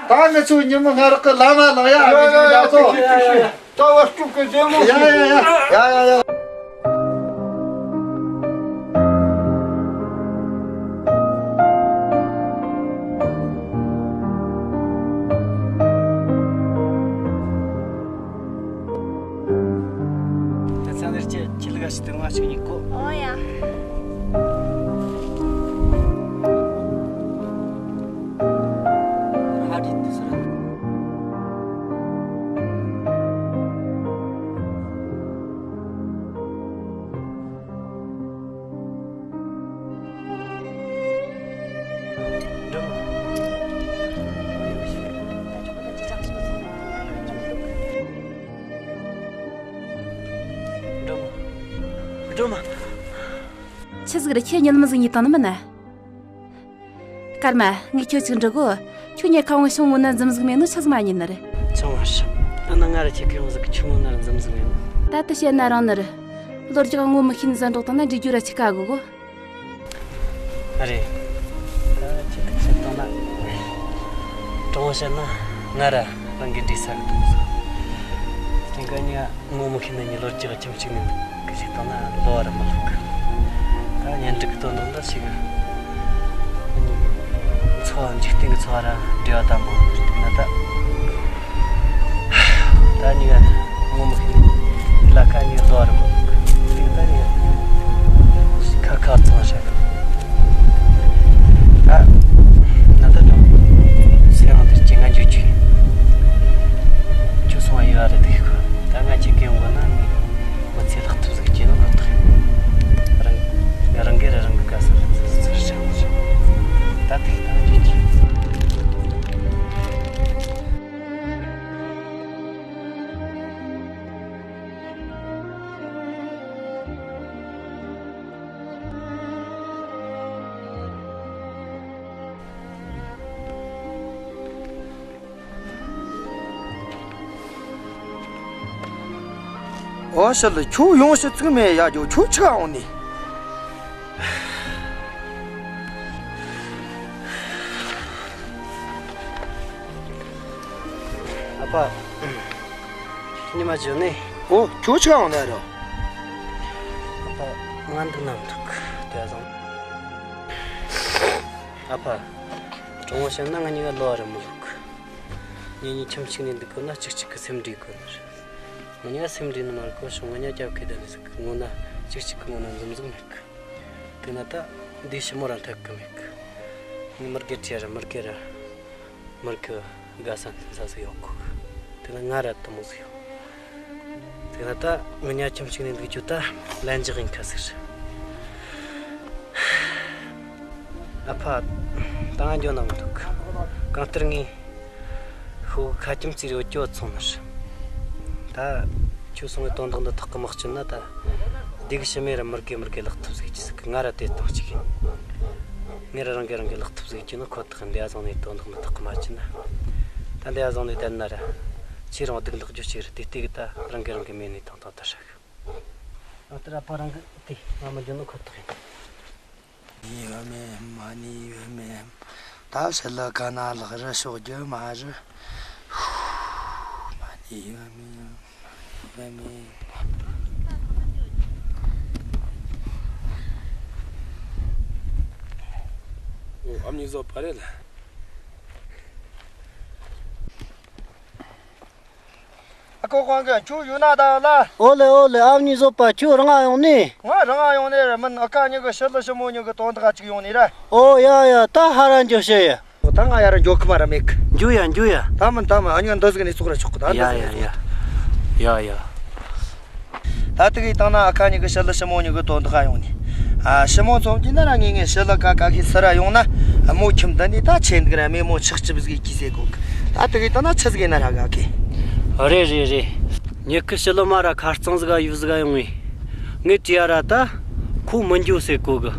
ད་ངི་ཚོའི་ཉི་མ་སྔ་རག་གི་ལ་མ་ལ་ཡ་ཡ་ཡ་ཡ་ཚོ། ད་བར་སྤྲུག་གི་རྒྱལ་མོ་ཡ་ཡ་ཡ་ཡ་ཡ་ཡ། ཆི་ཟིག་རེད། ཁྱེད་ཉིད་མི་ཟིག་ཉིད་དང་ནི་མིན་ན། སྐར་མ། ངས་ཁྱོད་ཅིག་འདྲི་གོ། ཁྱོད་ཉལ་ཁ་འོང་ཤོང་ངོ་ན་འཛུམ་ཟིག་མེད་ནོ་ཆི་ཟིག་མ་ཉན་ནི་རེད། ཆང་བ་ཤ། ཨ་ན་ང་ར་ཁྱེད་ཀྱི་ཡོང་ཟིག་གི་ཆུ་མོ་ན་ར་འཛུམ་ཟིག་མེད་ནོ། ད་དེ་བཤད་ན་རང་ནི་རེད། ལོ་རྒྱུས་ངོ་མི་ཤེས་ནི་ཟ་འགྲོག་དང་ན་འདྲི་རྒྱུ་ར་ཆི་ཀ་གོ་གོ། ཨ་རེད། ད་ཁྱེད་ཀྱི་བཤད་སྟངས་ན། དྲང་བོ་བཤད་ན་ང་ར་རང་གི་འདྲི་ས་གི་དུས་སོ། དེ་ག་ཉ། ངོ་མི་ཤེས་ན་ཉི་ལོར་གྱི་ཁྱིམ་གཅིག་ནས་གི་ཞིག་བཏང་ན་ལོ་བ་ར་མི་ལོག་གི། ད་གཉེན་སྒྲིག་གི་དོན་དག་འདི་ཞིག་འཚོ་བ་འཇིག་རྟེན་གྱི་འཚོ་བ་ར་འབྲེལ་བ་དམ་པོ་ཡོད་ན་ད། ད་ཉི་ག་ངོ་མི་ཤེས་ན་ལ་ཁ་ཉི་ལོ་བ་ར་མི་ལོག་གི། དེ་ད་ཉི་ཁ་ཁ་ཚང་ཤ་གི། ད་ན་ད་དང་སེ་རང་དེར་གྱི་ང་འཇུ་ཅིག་ཁྱོད་སོང་བ་ཡོད་རེད་དེ་ཁོ། ད་ང་ཁྱེད་ཀྱི་ཡོང་གོ་ན་ནི་མི་ཚེ་ལེགས་ཐུབ་ཟིག་སྐྱེས་ནོ་ཁོ་ཐག་ཡིན། རང་རང་གིས་རང་གི་དགའ་ས་ལ་ཚུར་ཚུར་བྱ་བ་བྱ། ད་དེ་ད་འཇུ་ཅིག་ཨོ་ཤི་ལི། ཁྱོད་ཡོང་ཕྱི་ཚིག་མེད་ཡ་རྒྱོ། ཁྱོད་ཆི་འོང་ནི། ཨ་ཕ། ཁྱེད་ཉི་མ་བྱོན་ནི། ཨོ། ཁྱོད་ཆི་འོང་ནི་རོ། ཨ་ཕ། ང་འདུག་ན་མི་འདུག་དེ་བཟང་། ཨ་ཕ། དྲང་བོ་བཤད་ན་ང་གཉིས་ཀ་ལོ་བ་ར་མི་ལོག་གི། ངེད་གཉིས་ཁྱིམ་གཅིག་ནས་འདུག་དགོས་ན་གཅིག་གཅིག་གི་སེམས་འགྲིག་དགོས་ནི་རེད། ང་གཉིས་ཀ་སེམས་འགྲིག་ནི་མ་རེད་གོ། ཤོང་ང་གཉིས་ཀ་སྐྱབས་ཁེ་ད་ལས་ཟིག་གི་ངོ་ན་གཅིག་གཅིག་གི་ངོ་ན་འཛུམ་ཟིག་མེད་གི། དེ་ན་ད་འདི་ཞི་མོ་ར་འཐད་གི་མེད་གི། ངས་མི་དགེ་བྲིས་ར་མི་དགེ་ར། མི་དགེ་དགའ་ས་འཛིན་ས་ཟིག་ཡོང་གོ་གི། དེ་ན་ང་ར་དུ་མོ་ཟིག་ཡོང་། དེ་ན་ད་ང་གཉིས་ཁྱིམ་གཅིག་ནས་འདུག་རྒྱུ་ད་ལན་རྒྱག་ཡིན་ཁ་ཟིག་རེད། ཨ་ཕ། ད་ང་འགྱོ་ན་མི་འདུག་གང་ལྟར་ངས་ཤོག་ཁ་ཁྱིམ་རྩིས་རེ་བ་སྐྱོ་ཚོང་ནར། ད་ཁྱོད་སོང་བའི་དོན་དག་འདི་ཐག་གི་མི་གཅོད་ན་ད། སྡེ་གི་ཞི་མོ་ར་མི་དགེ་མི་དགེ་ལག་ཐུབ་ཟིག་ཅི་ཟིག་གི་ང་ར་དེ་དང་གཅིག་ཡིན། ངས་ར་རང་གིས་རང་གི་ལག་ཐུབ་ཟིག་གི་ནི་ཁོ་ཐག་འདི་ཡ་བཟང་ནས་དོན་དག་མི་ཐག་གི་མ་བཅད་ན། ད་འདི་ཡ་བཟང་ནས་བསྡད་ན་ར། ཁྱེད་རང་སྡུག་འདག་རྒྱུ་ཅིག་རེད། དེ་ལྟས་གི་ད་རང་གིས་རང་གི་མེ་ནས་དང་དང་ད་ཧྲ་གི། ཨ་ཏི་ར་ཕ་རང་གི་དེ་ང་མི་འཇོན་ནོ་ཁོ་ཐག་ཡིན། ནི་ཡོད་མེད་མ་ནི་ཡོད་མེད། ད་ཕྱི་ལ་ག་ན་ལག་རི་ཤོག་རྒྱུ་མ་རེད། མ་ནི་ཡོད་མེད་ཡོད་མེད། ཨོ། ཨ་མྱེས་བཟོ་པ་རེད་ལ། ཨ་ཁུ་དབང་གི་ཁྱོད་ཡོད་ན་ད་ལ། ཨོ་ལེ་ཨོ་ལེ། ཨ་མྱེས་བཟོ་པ་ཁྱོད་རང་ང་ཡོང་ནི། ང་རང་ང་ཡོང་ནི་རེད། མིན་ཨ་ཁ་གཉིས་གི་ཞི་ལི་ཞི་མོ་གཉིས་གི་དོན་དག་ཅིག་ཡོང་ནི་རེད། ཨོ་ཡ་ཡ། ད་ཧ་ར་འགྱོ་ཤེ་ཡ། ཨོ་ད་ང་ཡར་འགྱོ་ཁི་མ་ར་མེད་གི། འགྱོ་ཡ་འགྱོ་ཡ། ད་མིན་ད་མིན། ཨ་ཉི་འདི་ཟིག་ནས་ཚོགས་ར་ཆོག་གི། ད་འདི་ཟིག་ནས་ཚོགས། ཡ་ཡ་ཡ། ད་དེ་གི་བཏང་ན་ཨ་ཁ་གཉིས་གི་ཞི་ལི་ཞི་མོ་གཉིས་གི་དོན་དག་ཡོང་ནི། ཨ་ཞི་མོ་ཚོམ་གྱི་ན་ར་ངེས་ངེས་ཞི་ལི་ཀ་ཀ་ཁི་སི་ར་ཡོང་ན་མོ་ཁྱིམ་འདི་ནས་ད་ཆེ་འདུག་ར། མེ་མོ་ཆག་ཅི་བཟི་གི་ཟེ་གོ་གི། ད་དེ་གི་བཏང་ན་ཆི་ཟིག་ཡིན་ན་ར་ག་གི། རེད་རེད་རེད། ཉི་ཁི་ཞི་ལི་མ་ར་ཁ་རྩང་ཟིག་ག་ཡུ་ཟིག་ག་ཡོང་ངེ། ངས་དྲིས་ཡ་ར་ད་ཁོ་མི་འགྱོ་ཟེ་གོ་གི།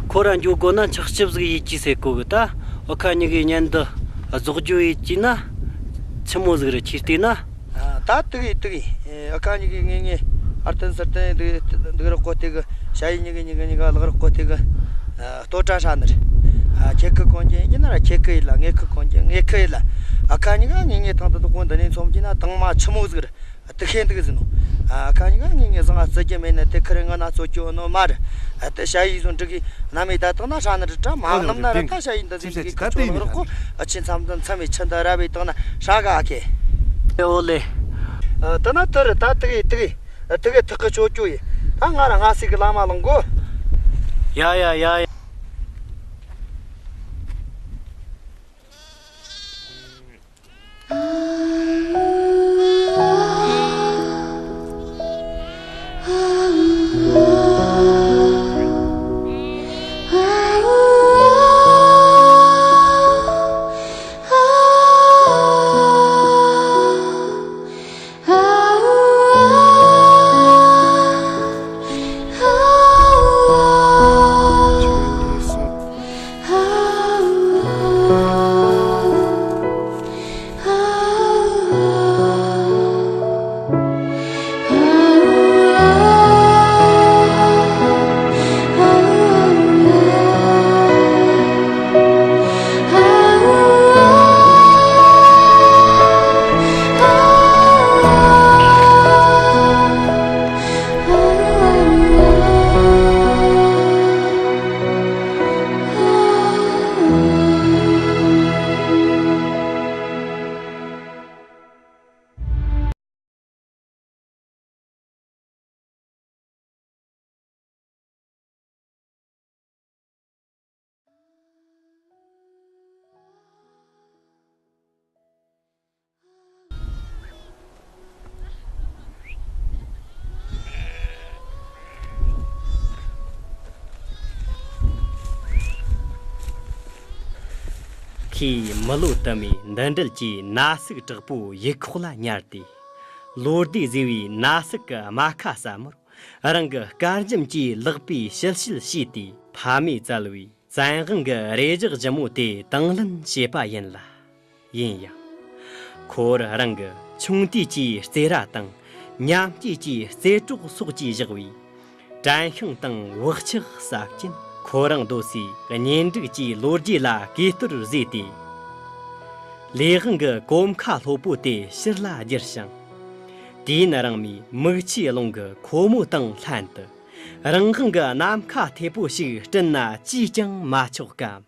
ཁོ་ར་འགྱོ་དགོ་ན་ཆག་ཅི་བཟི་གི་ཡིད་ཀྱི་ཟེ་གོ་གི། ད་ཨ་ཁ་གཉིས་གི་གཉེན་འདི་རྫོགས་རྒྱུ་ཡིད་ཀྱི་ན་ཆི་མོ་ཟིག་རེད་ཁྱེད་བལྟས་ན། ཨ་ད་དེ་གི་དེ་གི། ཨ་ཁ་གཉིས་གི་ངེས་ངེས་ཨར་ཏན་སར་ཏན་འདུག་འདུག་རོགས་གོ་དེ་གི། ཞ་ཡི་གཉིས་གི་གཉིས་གི་གཉིས་ག་ལག་རོགས་གོ་དེ་གི། ཨ་ལྟོ་གྲ་ཧྲ་ནི་རེད། ཨ་ཁྱེད་ཁི་གོན་གྱི་ཡིན་ན་ར་ཁྱེད་ཁི་ཡིན་ལ། ངེད་ཁི་གོན་གྱི་ངེད་ཁི་ཡིན་ལ། ཨ་ཁ་གཉིས་ག་ངེས་ངེས་ཐང་དུ་དུ་གོན་འདི་ནས་ཚོམ་གྱི་ན་དང་མ་ཆི་མོ་ཟིག་རེད། དེ་ཤེས་འདུག་ཟིན་ནོ། ཨ་ཁ་གཉིས་ཀ་ངེས་ངེས་བཟང་ང་བརྩི་རྒྱུ་མེད་ན་དེ་ཁི་རེ་ང་ན་རྩོད་རྒྱུ་ནོ་མ་རེད། ཨ་དེ་ཞ་ཡི་བཟོ་འགྲིག་གི་ན་མེད་ད་དང་ན་ཧྲ་ནི་རེད་དྲ་མ་ནམ་ན་ར་ད་ཞ་ཡི་འདི་ཟིག་གི་ཁྱོད་ནོ་རོགས་གོ། ཨ་ཆི་མཚམས་འདི་མཚམས་མི་ཆི་འདི་ར་བའི་དང་ན་ཧྲ་ག་ཨ་ཁེ། ཨོ་ལེ། ཨ་དེ་ན་དེ་རེད། ད་དེ་གི་དེ་གི་དེ་གི་ཐག་གི་ཆོད་རྒྱུ་ཡིན། ད་ང་ར་ང་སི་གི་ལ་མ་ལོང་གོ། ཡ་ཡ་ཡ་ཡ། ཁྱིའི་མི་ལོ་དུ་མའི་འདུ་འབྲལ་གྱི་ན་ཟུག་དྲག་པོའི་ཡུལ་ཁོག་ལ་ཉར་ཏེ། ལོ་ཟླས་གཟིར་བའི་ན་ཟུག་གི་རྨ་ཁ་ཟབ་མོར། རང་གི་དཀར་འཇམ་གྱི་ལག་པས་ཞིབ་ཞིབ་བྱས་ཏེ། ཕ་མས་བཙལ་བའི་བཙན་དབང་གི་རེ་ཞག་ལྗིད་མོ་དེ་དང་ལེན་བྱས་པ་ཡིན་ལ། ཡིན་ཡང་། ཁོ་བོར་རང་གི་ཆུང་དུས་ཀྱི་རྩེད་ར་དང་། མཉམ་སྐྱེས་ཀྱི་རྩེད་གྲོགས་སོགས་ཀྱིས་བཞག་པའི་དྲན་ཤིང་དང་བག་ཆགས་ཟབ་ཅིང་། ཁོ་རང་སྡོད་སའི་གཉེན་སྒྲིག་གི་ལོ་རྒྱུས་ལ་གོས་བསྟོད་བཟོས་ཏེ། ལས་དབང་གི་གོམ་ཁ་ལྷོད་པོ་དེ་ཕྱིར་ལ་བསྒྱུར་ཞིང་། དུས་ཡུན་རིང་མོའི་མིག་ཆུའི་རླུང་གི་ཁོ་མོ་དང་ལྷན་དུ། རང་དབང་གི་ནམ་མཁའ་མཐེབ་པོ་ཞིག་བསྐྲུན་ན་ཅིས་ཀྱང་མ་ཆོག་གམ།